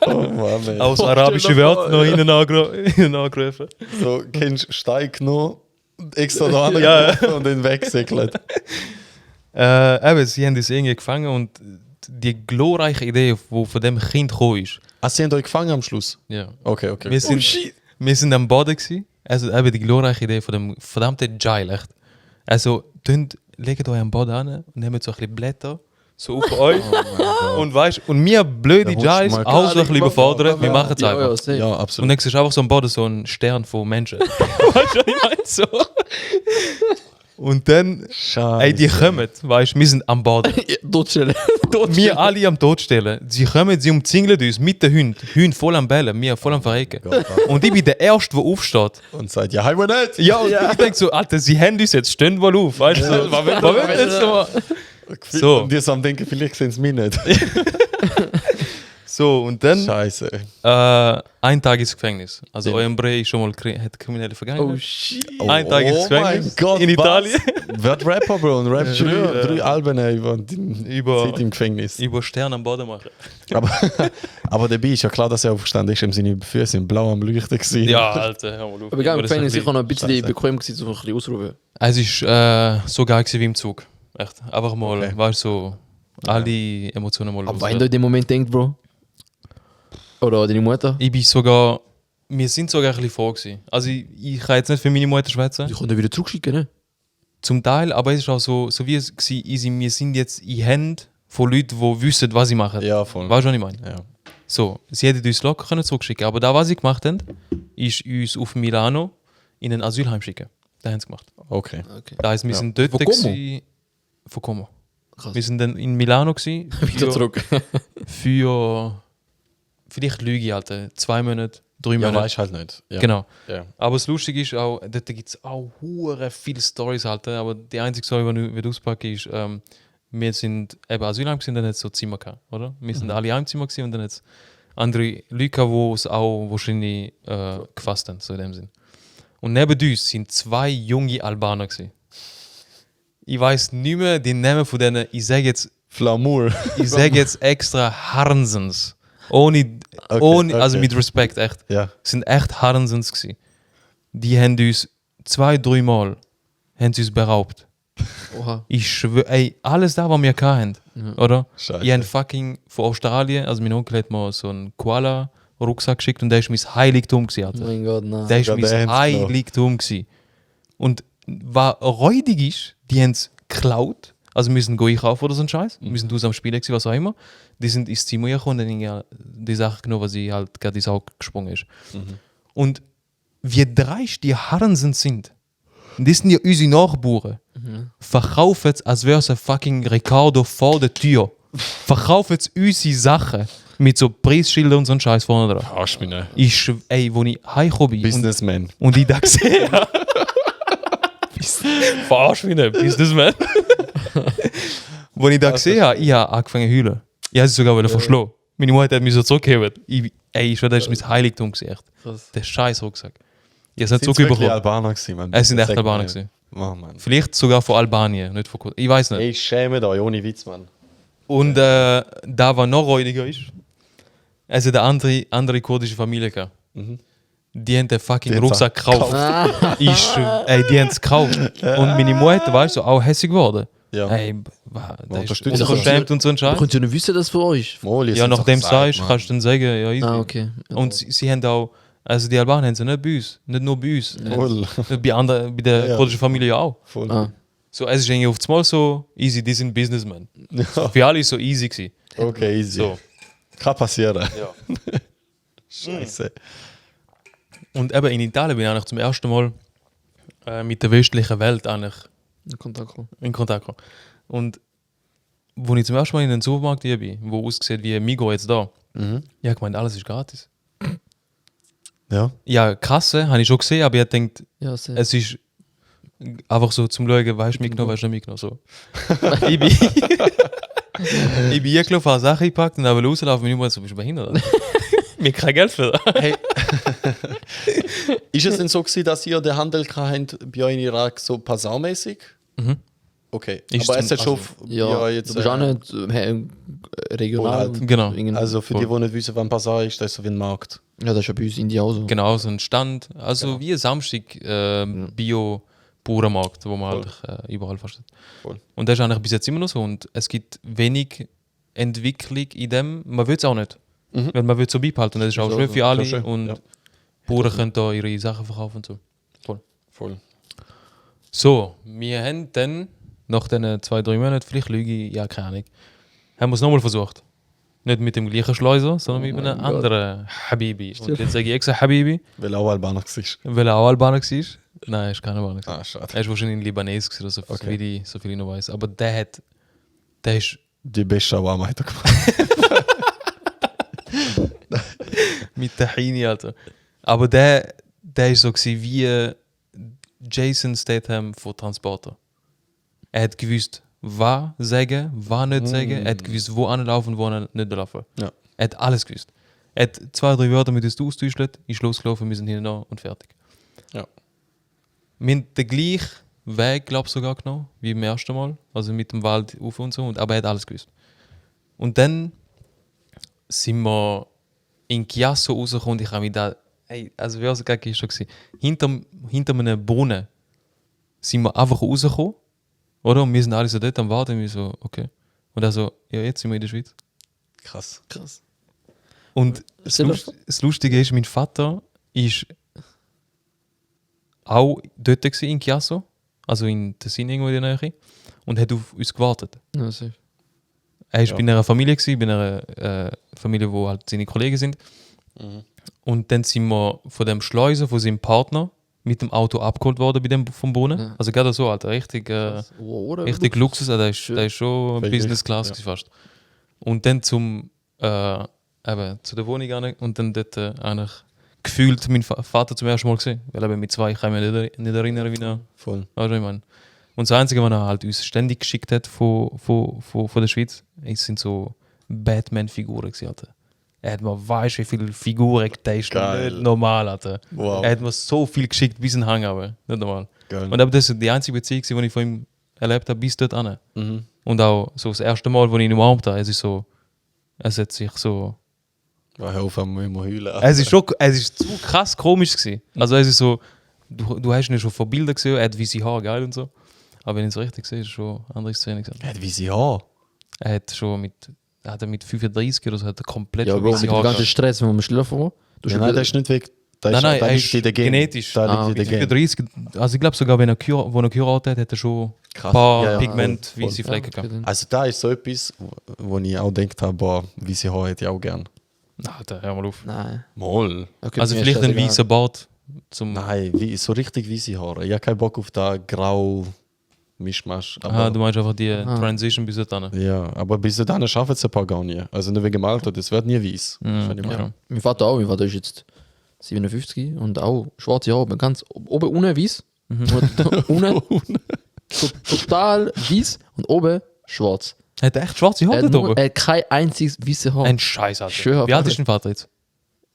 Oh Mann, ey. Aus arabischen Wörtern noch hinten angerufen. So, kennst du Stein genommen, extra da Ja. und dann weggesäckelt. Eben, sie haben das irgendwie gefangen und die glorreiche Idee, die von dem Kind gekommen ist. Sie haben euch gefangen am Schluss? Ja. Okay. Wir sind am Boden gewesen. Also eben die glorreiche Idee von dem verdammten Jail, echt. Also, legt euch am Boden an und nehmt so ein bisschen Blätter, so auf euch. Und weißt, und wir blöde Da musst du Jails, mal auch so ein bisschen überfordert, wir machen es Ja, einfach. ja, safe. Ja, Und absolut. dann siehst du einfach so am Boden so einen Stern von Menschen. Weißt du, was ich meine? So. Und dann, Scheiße. ey, die kommen, weißt du, wir sind am Boden. Totstellen. Wir alle am Todstellen. Sie kommen, sie umzingeln uns mit den Hunden. Hunde voll am Bellen, wir voll am Verrecken. Und ich bin der Erste, der aufsteht. Und sagt, ja, heim nicht! Ja, und ich denke so, Alter, sie haben uns jetzt, stehen wohl auf. Weißt du, so, was wollen wir jetzt noch? So. Und die so am denken, vielleicht sehen sie mich nicht. So, und dann Scheiße. ein Tag ins Gefängnis. Also Ja. euer Bre ist schon mal hat kriminelle Vergangenheit. Oh shit. Ein Tag ins Gefängnis mein Gott, in Italien. Was? Wird Rapper, Bro, und rappt drei Alben über die Über- Zeit im Gefängnis. Über Sterne am Boden machen. Aber dabei ist ja klar, dass er aufgestanden ist, seine Füße sind blau am Leuchten gewesen. Ja, Alter, hör mal auf. Aber egal, im Das ist Gefängnis ein sicher noch ein bisschen Scheiße. bequem gewesen, so ein bisschen ausruhen. Es ist so geil gewesen wie im Zug. Echt. Einfach mal, Okay. weißt du, so, all die Emotionen mal Aber wenn du los. in dem Moment denkst, Bro. Oder deine Mutter. Ich bin sogar, wir sind sogar ein bisschen vor gewesen. Also ich kann jetzt nicht für meine Mutter schwätzen. Die konnte wieder zurückschicken, ne? Zum Teil, aber es ist auch so wie es war, wir sind jetzt in Händen von Leuten, die wissen, was sie machen. Ja, voll. Weißt du, was ich meine? Ja. So, sie hätten uns locker können zurückschicken, aber da, was sie gemacht haben, ist uns auf Milano in ein Asylheim schicken. Das haben sie gemacht. Okay. Okay. Das heisst, wir Ja. sind dort Von Como? gewesen- von Como. Krass. Wir sind dann in Milano gewesen, Wieder zurück. für vielleicht Lüge, Alter, 2 Monate, 3 Ja, Monate. weiß halt nicht. Ja. Genau. Ja. Aber das Lustige ist auch, dort gibt es auch hure viele Storys, Alter. Aber die einzige Story, die ich auspacke, ist, wir sind eben Asylheim gewesen, dann hat es so Zimmer gehabt, oder? Wir sind alle in einem Zimmer gewesen und dann hat es andere Leute gehabt, die es auch wahrscheinlich gefasst haben, so in dem Sinn. Und neben uns sind 2 junge Albaner gewesen. Ich weiß nicht mehr den Namen von denen, ich sage jetzt extra Harnsens. Ohne, Okay. also mit Respekt, echt. Ja. Sind echt Harnsens gsi. Die haben uns 2-3 Mal haben sie uns beraubt. Oha. Ich schwöre, ey, alles da, was wir hatten, oder? Scheiße. Ich habe fucking von Australien, also mein Onkel hat mir so einen Koala-Rucksack geschickt und der ist mein Heiligtum gsi, Oh Alter. mein Gott, nein. Der ist Sogar mein den haben's genommen. Heiligtum gsi. Und was räudig ist, die haben es geklaut. Also wir müssen einkaufen oder so ein Scheiß. Wir sind aus am Spielen gewesen, was auch immer. Die sind ins Zimmer gekommen und dann haben die Sache genommen, was sie halt gerade ins Auge gesprungen ist. Und wie dreist die Harnsen sind, das sind ja unsere Nachbarn, verkaufen es, als wäre es ein fucking Ricardo vor der Tür. Verkaufen es unsere Sachen mit so Preisschildern und so ein Scheiß vorne dran. Arsch mich nicht. Ey, wo ich heimgekommen bin Businessman. und ich da gesehen habe. Verarsch mich nicht, Businessman. Wo ich da gesehen habe, ich habe angefangen zu heulen. Ich habe sie sogar wieder verschlagen. Meine Mutter hat mich so zurückgeheben. Ich schwöre, das ist mein Heiligtum gewesen, echt. Krass. Der scheiß Rucksack. Ich habe es nicht Sind wirklich zurückbekommen. Albaner gewesen, Mann? Es sind echt Sag Albaner mir. gewesen. Oh, Mann. Vielleicht sogar von Albanien, nicht von Kosovo. Ich weiß nicht. Ey, schäme euch, ohne Witz, Mann. Und da, was noch räudiger ist, also eine andere kurdische Familie gehabt. Die haben den fucking Die haben's Rucksack gekauft. Die haben es gekauft. Und meine Mutter, weißt du, auch hässlich geworden. Ja. Ey, der ist unterstützt das. unverschämt und so ein Man Scheiß. könnte ja nicht wissen, dass für euch. Moli, Ja, nachdem du sagst, kannst du dann sagen, ja, easy. Ah, okay. Und sie haben auch, also die Albaner haben sie nicht bei uns, nicht nur bei uns. Voll. Bei der Ja. kurdischen Familie ja auch. Voll. Ah. So, es ist eigentlich auf einmal so easy, die sind Businessmen. Ja. Für alle ist so easy gewesen. Okay, easy. So. Kann passieren. Ja. Scheiße. Und eben in Italien bin ich eigentlich zum ersten Mal mit der westlichen Welt eigentlich Kontakt kommen. in Kontakt gekommen. Und wo ich zum ersten Mal in den Supermarkt hier bin, wo aussieht wie Migros jetzt da, ja, ich meine, alles ist gratis. Ja. Ja, Kasse habe ich schon gesehen, aber ich denke, Ja, sehr. es ist einfach so zum Schauen, weißt du mitgenommen, weißt du nicht mitgenommen. So. ich bin ich bin hier gelaufen, habe Sachen gepackt und habe rauslaufen, meine Mutter so, bist du behindert? Alter? Mir kein Geld für das. Hey. Ist es denn so gewesen, dass ihr den Handel habt bei euch in Irak so passaumäßig? Okay. Ist Aber zum- es hat schon Ja, jetzt, du bist auch nicht regional. halt. und Genau. irgend- also für die nicht wissen, wann Passau ist, das ist so wie ein Markt. Ja, das ist ja bei uns in Indien auch so. Genau, so ein Stand, also wie ein Samstag Bio-Bauernmarkt, wo man halt überall fast hat. Voll. Und das ist eigentlich bis jetzt immer noch so und es gibt wenig Entwicklung in dem, man will es auch nicht. Weil man will es so beibehalten und das ist auch Ist auch schön so. für alle Ja, schön. und Ja. Bauern können da ihre Sachen verkaufen und so. Voll. Voll. So, wir haben dann nach diesen 2-3 Monaten, vielleicht lüge ich, ja keine Ahnung, haben wir es nochmal versucht. Nicht mit dem gleichen Schleuser, sondern mit einem anderen Habibi. Und jetzt sage ich extra Habibi, Weil auch Albaner war. weil er auch Albaner war. Nein, er ist kein Albaner. Ah, schade. Er ist wahrscheinlich ein Libanes oder so, Okay. so viel ich noch weiß. Aber der ist Die beste Shawarma hat er gemacht. mit Tahini, Alter. Aber der ist so gewesen wie Jason Statham von Transporter. Er hat gewusst, was sagen, was nicht sagen. Er hat gewusst, wo anlaufen, wo nicht laufen. Ja. Er hat alles gewusst. Er hat 2, 3 Wörter mit uns austauschelt, ist losgelaufen, wir sind hinten und fertig. Ja. Wir haben den gleichen Weg, glaube ich, sogar genommen, wie beim ersten Mal. Also mit dem Wald auf und so. Aber er hat alles gewusst. Und dann sind wir in Chiasso rausgekommen und ich habe mich da... Hey, also wie es gerade schon gewesen. Hinter einem Brunnen sind wir einfach rausgekommen. Oder? Und wir sind alle so dort am Warten. Und wir so, okay. Und er so, ja, jetzt sind wir in der Schweiz. Krass. Und das Lustige ist, mein Vater ist auch dort gewesen, in Chiasso. Also in Tessin irgendwo in der Nähe. Und hat auf uns gewartet. Ja, safe. Er war bei einer Familie, bei einer Familie, wo halt seine Kollegen sind. Und dann sind wir von dem Schleuser, von seinem Partner, mit dem Auto abgeholt worden bei dem vom Brunnen. Ja. Also gerade so, Alter, richtig Luxus. Also der ist schon Wirklich, Business Class gewesen fast. Und dann zu der Wohnung rein und dann dort eigentlich gefühlt meinen Vater zum ersten Mal gesehen. Weil eben mit 2 kann ich mich nicht erinnern, wie er... Voll. Also, ich meine. Und das Einzige, was er halt uns ständig geschickt hat von der Schweiz, es sind so Batman-Figuren gewesen, Alter. Er hat mir, weißt du, wie viele Figuren getestet. Geil. Nicht normal, Alter. Wow. Er hat mir so viel geschickt, bis ein Hang, aber nicht normal. Geil. Und aber das ist die einzige Beziehung, die ich von ihm erlebt habe, bis dort an. Mhm. Und auch so das erste Mal, wo ich ihn umarmt habe, es ist so, es hat sich so... Hör auf, wir immer heulen. Es ist zu krass komisch gewesen. Also es ist so, du hast ihn schon von Bildern gesehen, er hat weiße Haare, geil und so. Aber wenn ich es richtig sehe, ist es schon eine andere Szene gewesen. Er hat weiße Haare. Er hat schon mit 35 oder so hat er komplett Ja, schon Bro, weiße mit dem Haare ganzen gehabt. Stress, wenn wir schlafen wollen. Ja, nein, das ist nicht weg. Nein, Da er liegt ist in der Gen. genetisch. Da liegt in der Mit Gen. 35, also ich glaube sogar, wenn er geheiratet hat, hat er schon ein Krass. paar Ja, ja, Pigment, voll, weiße Flecken gehabt. Also da ist so etwas, wo ich auch gedacht habe, boah, weiße Haare hätte ich auch gern. Alter, hör mal auf. Nein. Moll. Okay, Also mir ist vielleicht ein scheißegal. weißer Bart. Nein, so richtig weiße Haare. Ich habe keinen Bock auf da grau Mischmasch. Aha, du meinst einfach die Aha. Transition bis dahin. Ja, aber bis dahin schaffen es ein paar gar nicht. Also nicht wegen dem Alter, das wird nie weiß. Ja. Mein Vater auch. Mein Vater ist jetzt 57 und auch schwarze Haare. Ganz oben unten weiß. Und unten total weiß und oben schwarz. Hat er echt schwarze Er Haare hat, da oben? kein einziges weißes Haar. Ein Scheiß, Alter. Schwör auf Wie alt alles. ist dein Vater jetzt?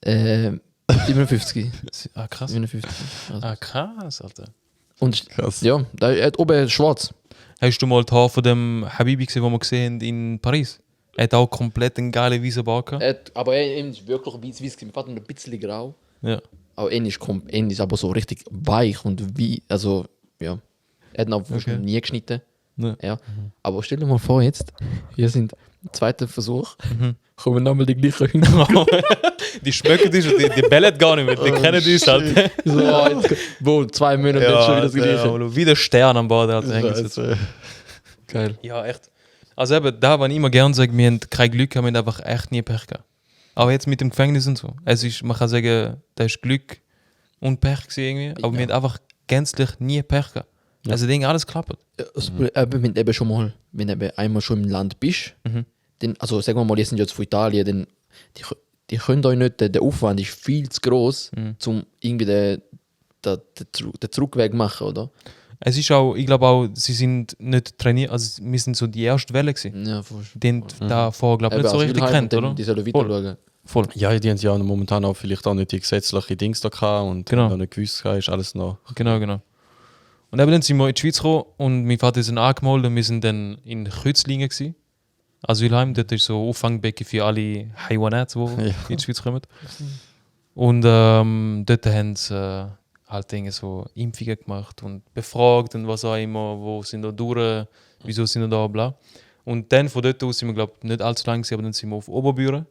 57. Ah, krass. 57. Also. Ah, krass, Alter. Und Krass. ja, er hat oben schwarz. Hast du mal die Haare von dem Habibi gesehen, den wir gesehen haben in Paris? Er hat auch komplett einen geilen weißen Bart gehabt. Aber er ist wirklich weiß. Mein Vater ein bisschen grau. Ja. Auch ähnlich, aber so richtig weich und wie, also, ja. Er hat ihn auch Okay. nie geschnitten. Ja. Ja. Aber stell dir mal vor, jetzt, wir sind zweiter Versuch, kommen nochmal die gleichen Hühner. Die schmecken dich und die bellen gar nicht mehr. Die kennen uns halt. So, jetzt, Bro, 2 Monate jetzt schon wieder das Gleiche. Wie der Stern am Bord. Alter, hängen sie jetzt. Scheiße. Geil. Ja, echt. Also eben, da, was ich immer gerne sage, wir haben kein Glück, wir haben einfach echt nie Pech gehabt. Aber jetzt mit dem Gefängnis und so. Es ist, man kann sagen, da ist Glück und Pech gewesen irgendwie. Aber wir haben einfach gänzlich nie Pech gehabt. Also Ding, alles klappt. Wenn du eben schon mal, wenn du eben einmal schon im Land bist, dann, also sagen wir mal, jetzt sind jetzt von Italien, dann die können euch nicht, der Aufwand ist viel zu groß, um irgendwie den Zurückweg zu machen, oder? Es ist auch, ich glaube auch, sie sind nicht trainiert, also wir sind so die erste Welle gewesen. Ja, voll. Die haben da vorher, glaube ich, nicht so richtig kennt, oder? Die sollen weiter schauen. Voll. Ja, die haben ja momentan auch vielleicht auch nicht die gesetzlichen Dings da gehabt und Genau. noch nicht gewusst, ist alles noch. Genau. Und eben dann sind wir in die Schweiz gekommen und mein Vater ist dann angemeldet und wir sind dann in Kützlingen gewesen. Asylheim, dort ist so Auffangbecken für alle Haywanats, die in die Schweiz kommen. Und dort haben sie halt Dinge so Impfungen gemacht und befragt und was auch immer, wo sind wir durch, wieso sind wir da, bla. Und dann von dort aus sind wir, glaube ich, nicht allzu lange gewesen, aber dann sind wir auf Oberbüren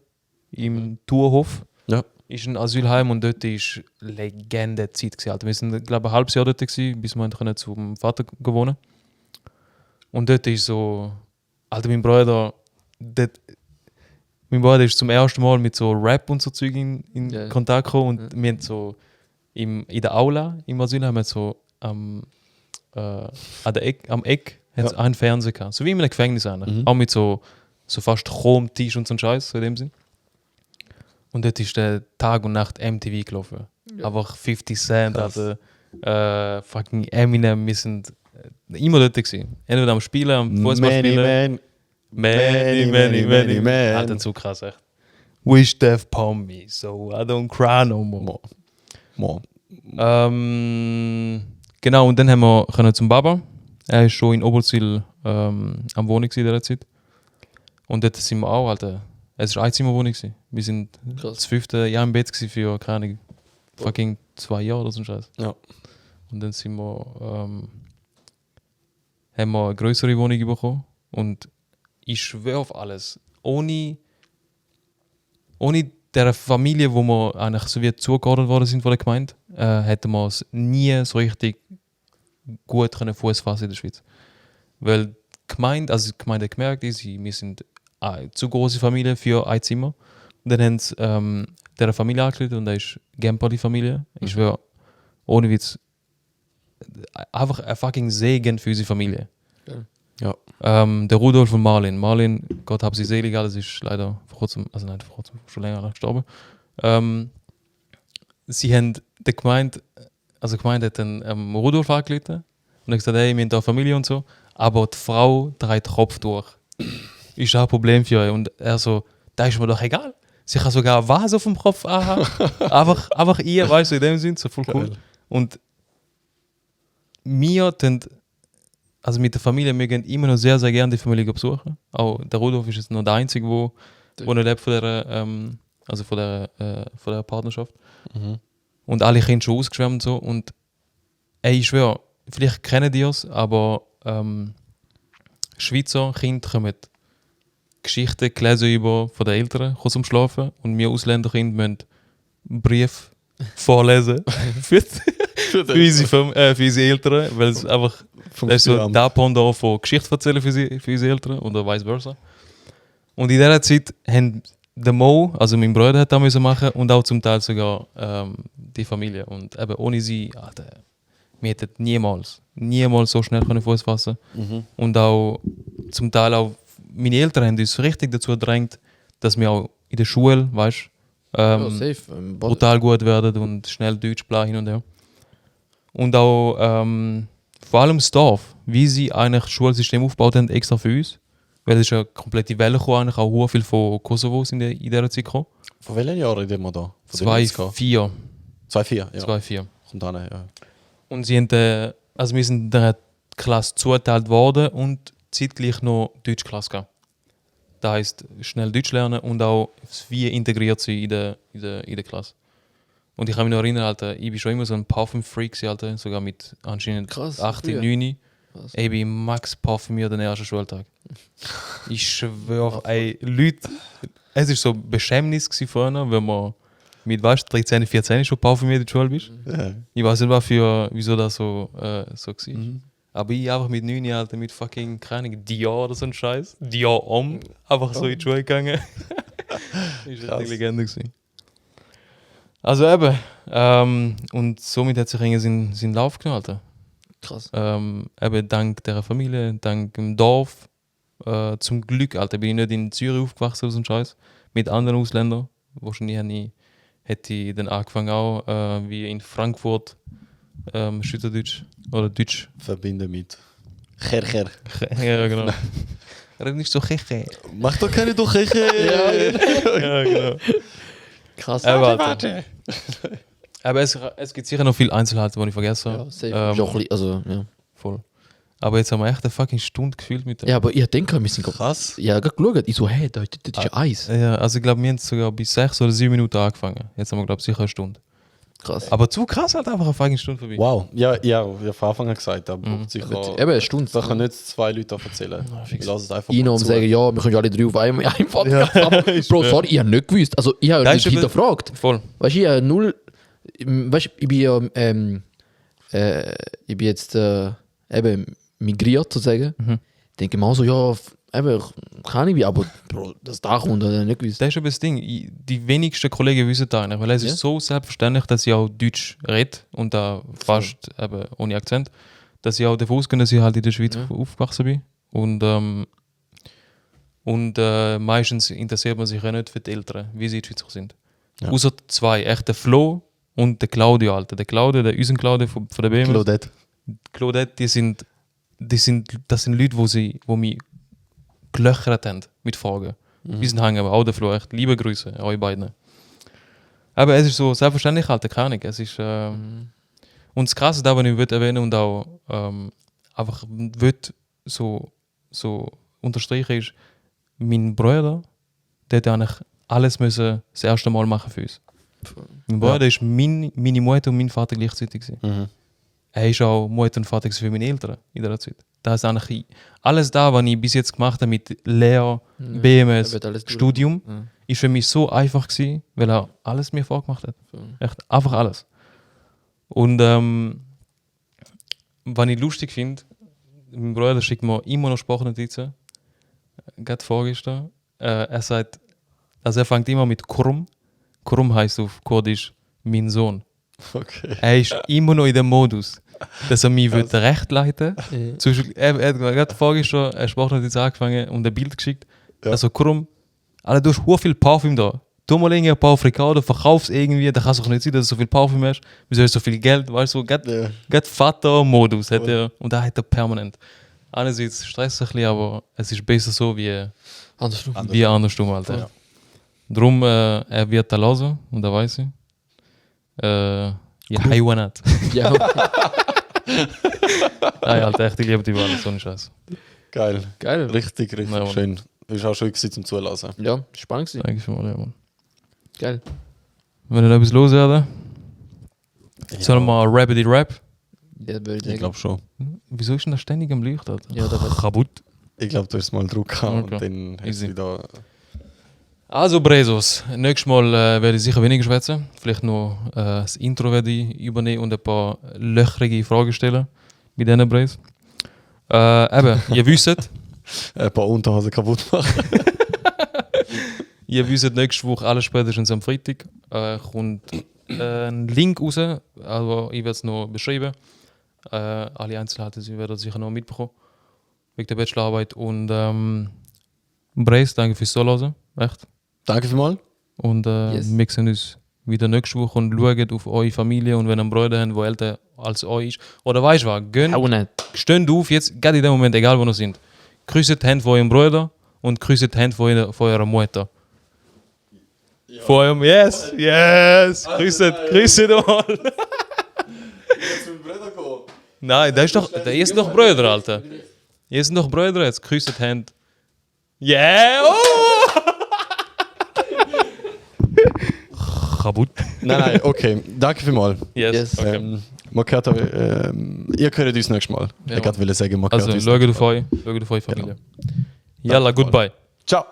im Thurhof. Ja. Ist ein Asylheim und dort war Legende-Zeit gewesen, Alter. Wir sind, glaube ich, ein halbes Jahr dort gewesen, bis wir können zum Vater gewohnt. Und dort ist so, Alter, mein Bruder ist zum ersten Mal mit so Rap und so Zeug in Ja. Kontakt gekommen und wir haben so in der Aula im Asylheim haben wir so am Eck hat's einen Fernseher gehabt. So wie in einem Gefängnis eigentlich. Auch mit so fast Chromtisch und so ein Scheiß, so in dem Sinn. Und dort ist der Tag und Nacht MTV gelaufen. Einfach 50 Cent, Krass. Alter, fucking Eminem, wir sind immer dort gewesen. Entweder am Spielen, am Fußball spielen. Many, many, many, Alter, man. zu krass, echt. wish death upon me, so I don't cry no more. Mo. Genau, und dann haben wir können zum Baba. Er ist schon in Oberzwil am Wohnen in dieser Zeit. Und dort sind wir auch, Alter. Es war eine Zimmerwohnung. Wir sind Krass. das 5. Jahr im Bett gewesen für, keine Ahnung, fucking 2 Jahre oder so ein Scheiß. Ja. Und dann sind wir, haben wir eine größere Wohnung bekommen. Und ich schwöre auf alles, ohne der Familie, wo wir eigentlich so wie zugeordnet worden sind von der Gemeinde, hätten wir es nie so richtig gut können Fuß fassen in der Schweiz. Weil die Gemeinde hat gemerkt, wir sind eine zu große Familie für ein Zimmer. Und dann haben sie der Familie angerufen und da ist Gemper die Familie. Ich schwöre, ohne Witz, einfach ein fucking Segen für unsere Familie. Ja. Der Rudolf und Marlin. Marlin, Gott hab sie selig, das ist leider vor kurzem, schon länger gestorben. Sie haben die Gemeinde hat dann Rudolf angerufen und hat gesagt, hey, wir haben da Familie und so, aber die Frau dreht den Kopf durch. Ist auch ein Problem für euch. Und er so, da ist mir doch egal. Sie kann sogar was auf dem Kopf anhaben. einfach ihr, weißt du, in dem Sinn, so voll cool. Geil. Und wir tun, also mit der Familie, wir gehen immer noch sehr, sehr gerne die Familie besuchen. Auch der Rudolf ist jetzt noch der Einzige, wo noch lebt von der Partnerschaft. Mhm. Und alle Kinder schon ausgeschwärmt und so. Und ey, ich schwöre, vielleicht kennen die es, aber Schweizer Kinder kommen Geschichten gelesen über von den Eltern kurz zum Schlafen und wir Ausländerkinder müssen Brief vorlesen für unsere Eltern, weil es einfach das ist so der Pendant von Geschichte erzählen für unsere Eltern oder vice versa. Und in dieser Zeit haben der Mo, also mein Bruder, hat das müssen machen und auch zum Teil sogar die Familie. Und eben ohne sie, Alter, wir hätten niemals so schnell Fuß fassen können. Und auch zum Teil auch meine Eltern haben uns richtig dazu gedrängt, dass wir auch in der Schule, weißt safe. brutal gut werden und schnell Deutsch bla hin und her. Und auch vor allem das Dorf, wie sie eigentlich das Schulsystem aufgebaut haben, extra für uns. Weil es ist eine komplette Welle gekommen, eigentlich auch sehr viel von Kosovo sind in dieser Zeit gekommen. Von welchen Jahren reden wir da? 2004. 2004, ja. 2004. Kommt an, ja. Und sie haben, also wir sind in der Klasse zugeteilt worden und zeitgleich noch Deutschklasse gehabt. Das heisst, schnell Deutsch lernen und auch wie integriert sein in der Klasse. Und ich kann mich noch erinnern, Alter, ich war schon immer so ein Parfum-Freak, Alter, sogar mit anscheinend Krass, 8, früher. 9. Krass. Ich bin max parfümiert den ersten Schultag. Ich schwöre, ey, Leute, es war so ein Beschämnis vorher, wenn man mit 13, 14 schon parfümiert in der Schule bist. Ja. Ich weiß nicht, wieso das so war. Aber ich einfach mit 9 Jahren mit fucking, keine Ahnung, Dior oder so ein Scheiß. Dior einfach so in die Schule gegangen. Das war eine Legende gewesen. Also eben, und somit hat sich irgendwie seinen Lauf genommen, Alter. Krass. Eben dank der Familie, dank dem Dorf. Zum Glück, Alter, bin ich nicht in Zürich aufgewachsen oder so ein Scheiß. Mit anderen Ausländern. Wahrscheinlich hätte ich dann angefangen auch, wie in Frankfurt, Schweizerdeutsch oder Deutsch. Verbinden mit Cher. Ja, genau. Red nicht so Cheche. Mach doch keine doch Cher. Ja, genau. Krass. Warte. Aber es gibt sicher noch viele Einzelheiten, die ich vergessen habe. Ja, safe. Schon ein bisschen, also, ja. Voll. Aber jetzt haben wir echt eine fucking Stunde gefühlt mit dem. Ja, aber ich denke, wir sind Krass. Ja, gerade geschaut. Ich so, hey, das ist ja Eis. Ja, also ich glaube, wir haben sogar bis 6 oder 7 Minuten angefangen. Jetzt haben wir, glaube ich, sicher eine Stunde. Krass. Aber zu krass halt einfach eine fucking Stunde vorbei. Wow. Ja, ich habe von Anfang an gesagt, da braucht sicher... Eben eine Stunde. Da können nicht 2 Leute erzählen. Ich lasse es einfach Ich noch zu. sagen, ja, wir können ja alle 3 auf einem Podcast haben. Bro, sorry, ich habe nicht gewusst. Also, ich habe Das nicht ist eben- hinterfragt. Voll. Weißt du, ich habe null. Weißt du, ich bin ja. Ich bin jetzt eben migriert, sozusagen. Denke mal so, ja, eben, kann ich wie, aber Bro, das da kommt, habe ich nicht gewusst. Das ist eben das Ding. Die wenigsten Kollegen wissen das eigentlich, weil es ist so selbstverständlich, dass ich auch Deutsch rede und da fast eben ohne Akzent, dass ich auch davon ausgehe, dass ich halt in der Schweiz aufgewachsen bin. Und meistens interessiert man sich ja nicht für die Eltern, wie sie in der Schweiz sind. Ja. Außer 2, echt der Flo und der Claudio, Alter. Der Claudio, unser Claudio von der BMS. Claudette. Claudette, das sind Leute, die mich gelöchert haben mit Fragen. Wir sind hängen, aber auch der Flo, echt liebe Grüße, euch beiden. Aber es ist so selbstverständlich halt, keine Ahnung. Es ist, und das Krasse da, was ich würde erwähnen und auch einfach würde so unterstreichen ist, mein Bruder, der hat eigentlich alles müssen das erste Mal machen für uns. Mein Bruder ist meine Mutter und mein Vater gleichzeitig gewesen. Er ist auch Mutter und Vater für meine Eltern in der Zeit. Das ist eigentlich alles da, was ich bis jetzt gemacht habe mit Lehre, BMS, er wird alles Studium, ist für mich so einfach gewesen, weil er alles mir vorgemacht hat. Echt einfach alles. Und was ich lustig finde, mein Bruder schickt mir immer noch Sprachnotizen. Gerade vorgestern. Er sagt, also er fängt immer mit Krum. Krum heißt auf Kurdisch mein Sohn. Okay. Er ist immer noch in dem Modus, dass er mich recht leiten will. Er hat gerade vorgestern eine Sprachnotiz angefangen und ein Bild geschickt. Ja. Also Krum, Alter, du hast so viel Parfüm da. Tu mal irgendwie ein paar Frikaden, verkauf's irgendwie, da kann es doch nicht sein, dass du so viel Parfüm hast. Wieso hast du so viel Geld? Weißt du, gerade Vater-Modus hat er und da hat er permanent. Einerseits stresst es ein bisschen, aber es ist besser so wie andersrum, Alter. Ja. Darum, er wird da hören und da weiß ich. Ja, Haywanat. Ja, Nein, Alter, echt, ich liebe die Wahl, so ein Scheiß. Geil. geil. Richtig Ja, schön. Ist auch schön gewesen zum Zulassen. Ja, spannend gewesen. Danke schon mal, ja, Mann. Geil. Wenn ihr noch etwas loswerden, sollen wir mal Rabbity Rap? Ja, würde ich Ich sagen. glaube schon. Wieso ist denn das ständig am Leuchten, Alter? Ja, da weiß Kaputt. Ich glaube, du hast mal Druck gehabt Okay. und dann hast Easy. du wieder. Also Bresos, nächstes Mal werde ich sicher weniger schwätzen. Vielleicht noch das Intro werde ich übernehmen und ein paar löchrige Fragen stellen bei diesen Bres. Eben, ihr wisst, Ein paar Unterhosen kaputt machen. nächste Woche, alles spätestens am Freitag, kommt ein Link raus, also ich werde es noch beschreiben. Alle Einzelheiten, Sie werden sicher noch mitbekommen, wegen der Bachelorarbeit. Und Bres, danke fürs Zuhören, echt. Danke vielmals. Und Yes. wir sehen uns wieder nächste Woche und schaut auf eure Familie und wenn ihr einen Bruder habt, der älter als euch ist. Oder weißt du was, Hau nicht. steht auf jetzt, gerade in dem Moment, egal wo ihr seid. Grüßt die Hände von eurem Bruder und grüßt die Hände von eurer Mutter. Ja. Von eurem, yes, grüßt mal. Nein, der ist noch Brüder, Alter. Ihr sind noch Brüder, jetzt grüßt die Hände. Yeah, oh! Kaputt. Nein, okay. Danke vielmals. Yes. Okay. Man hört, ihr hört uns nächstes Mal. Ja, Ich wollte sagen, man hört Also, uns schaut nächstes auf Mal. euch Familie. Yalla, goodbye. Ciao.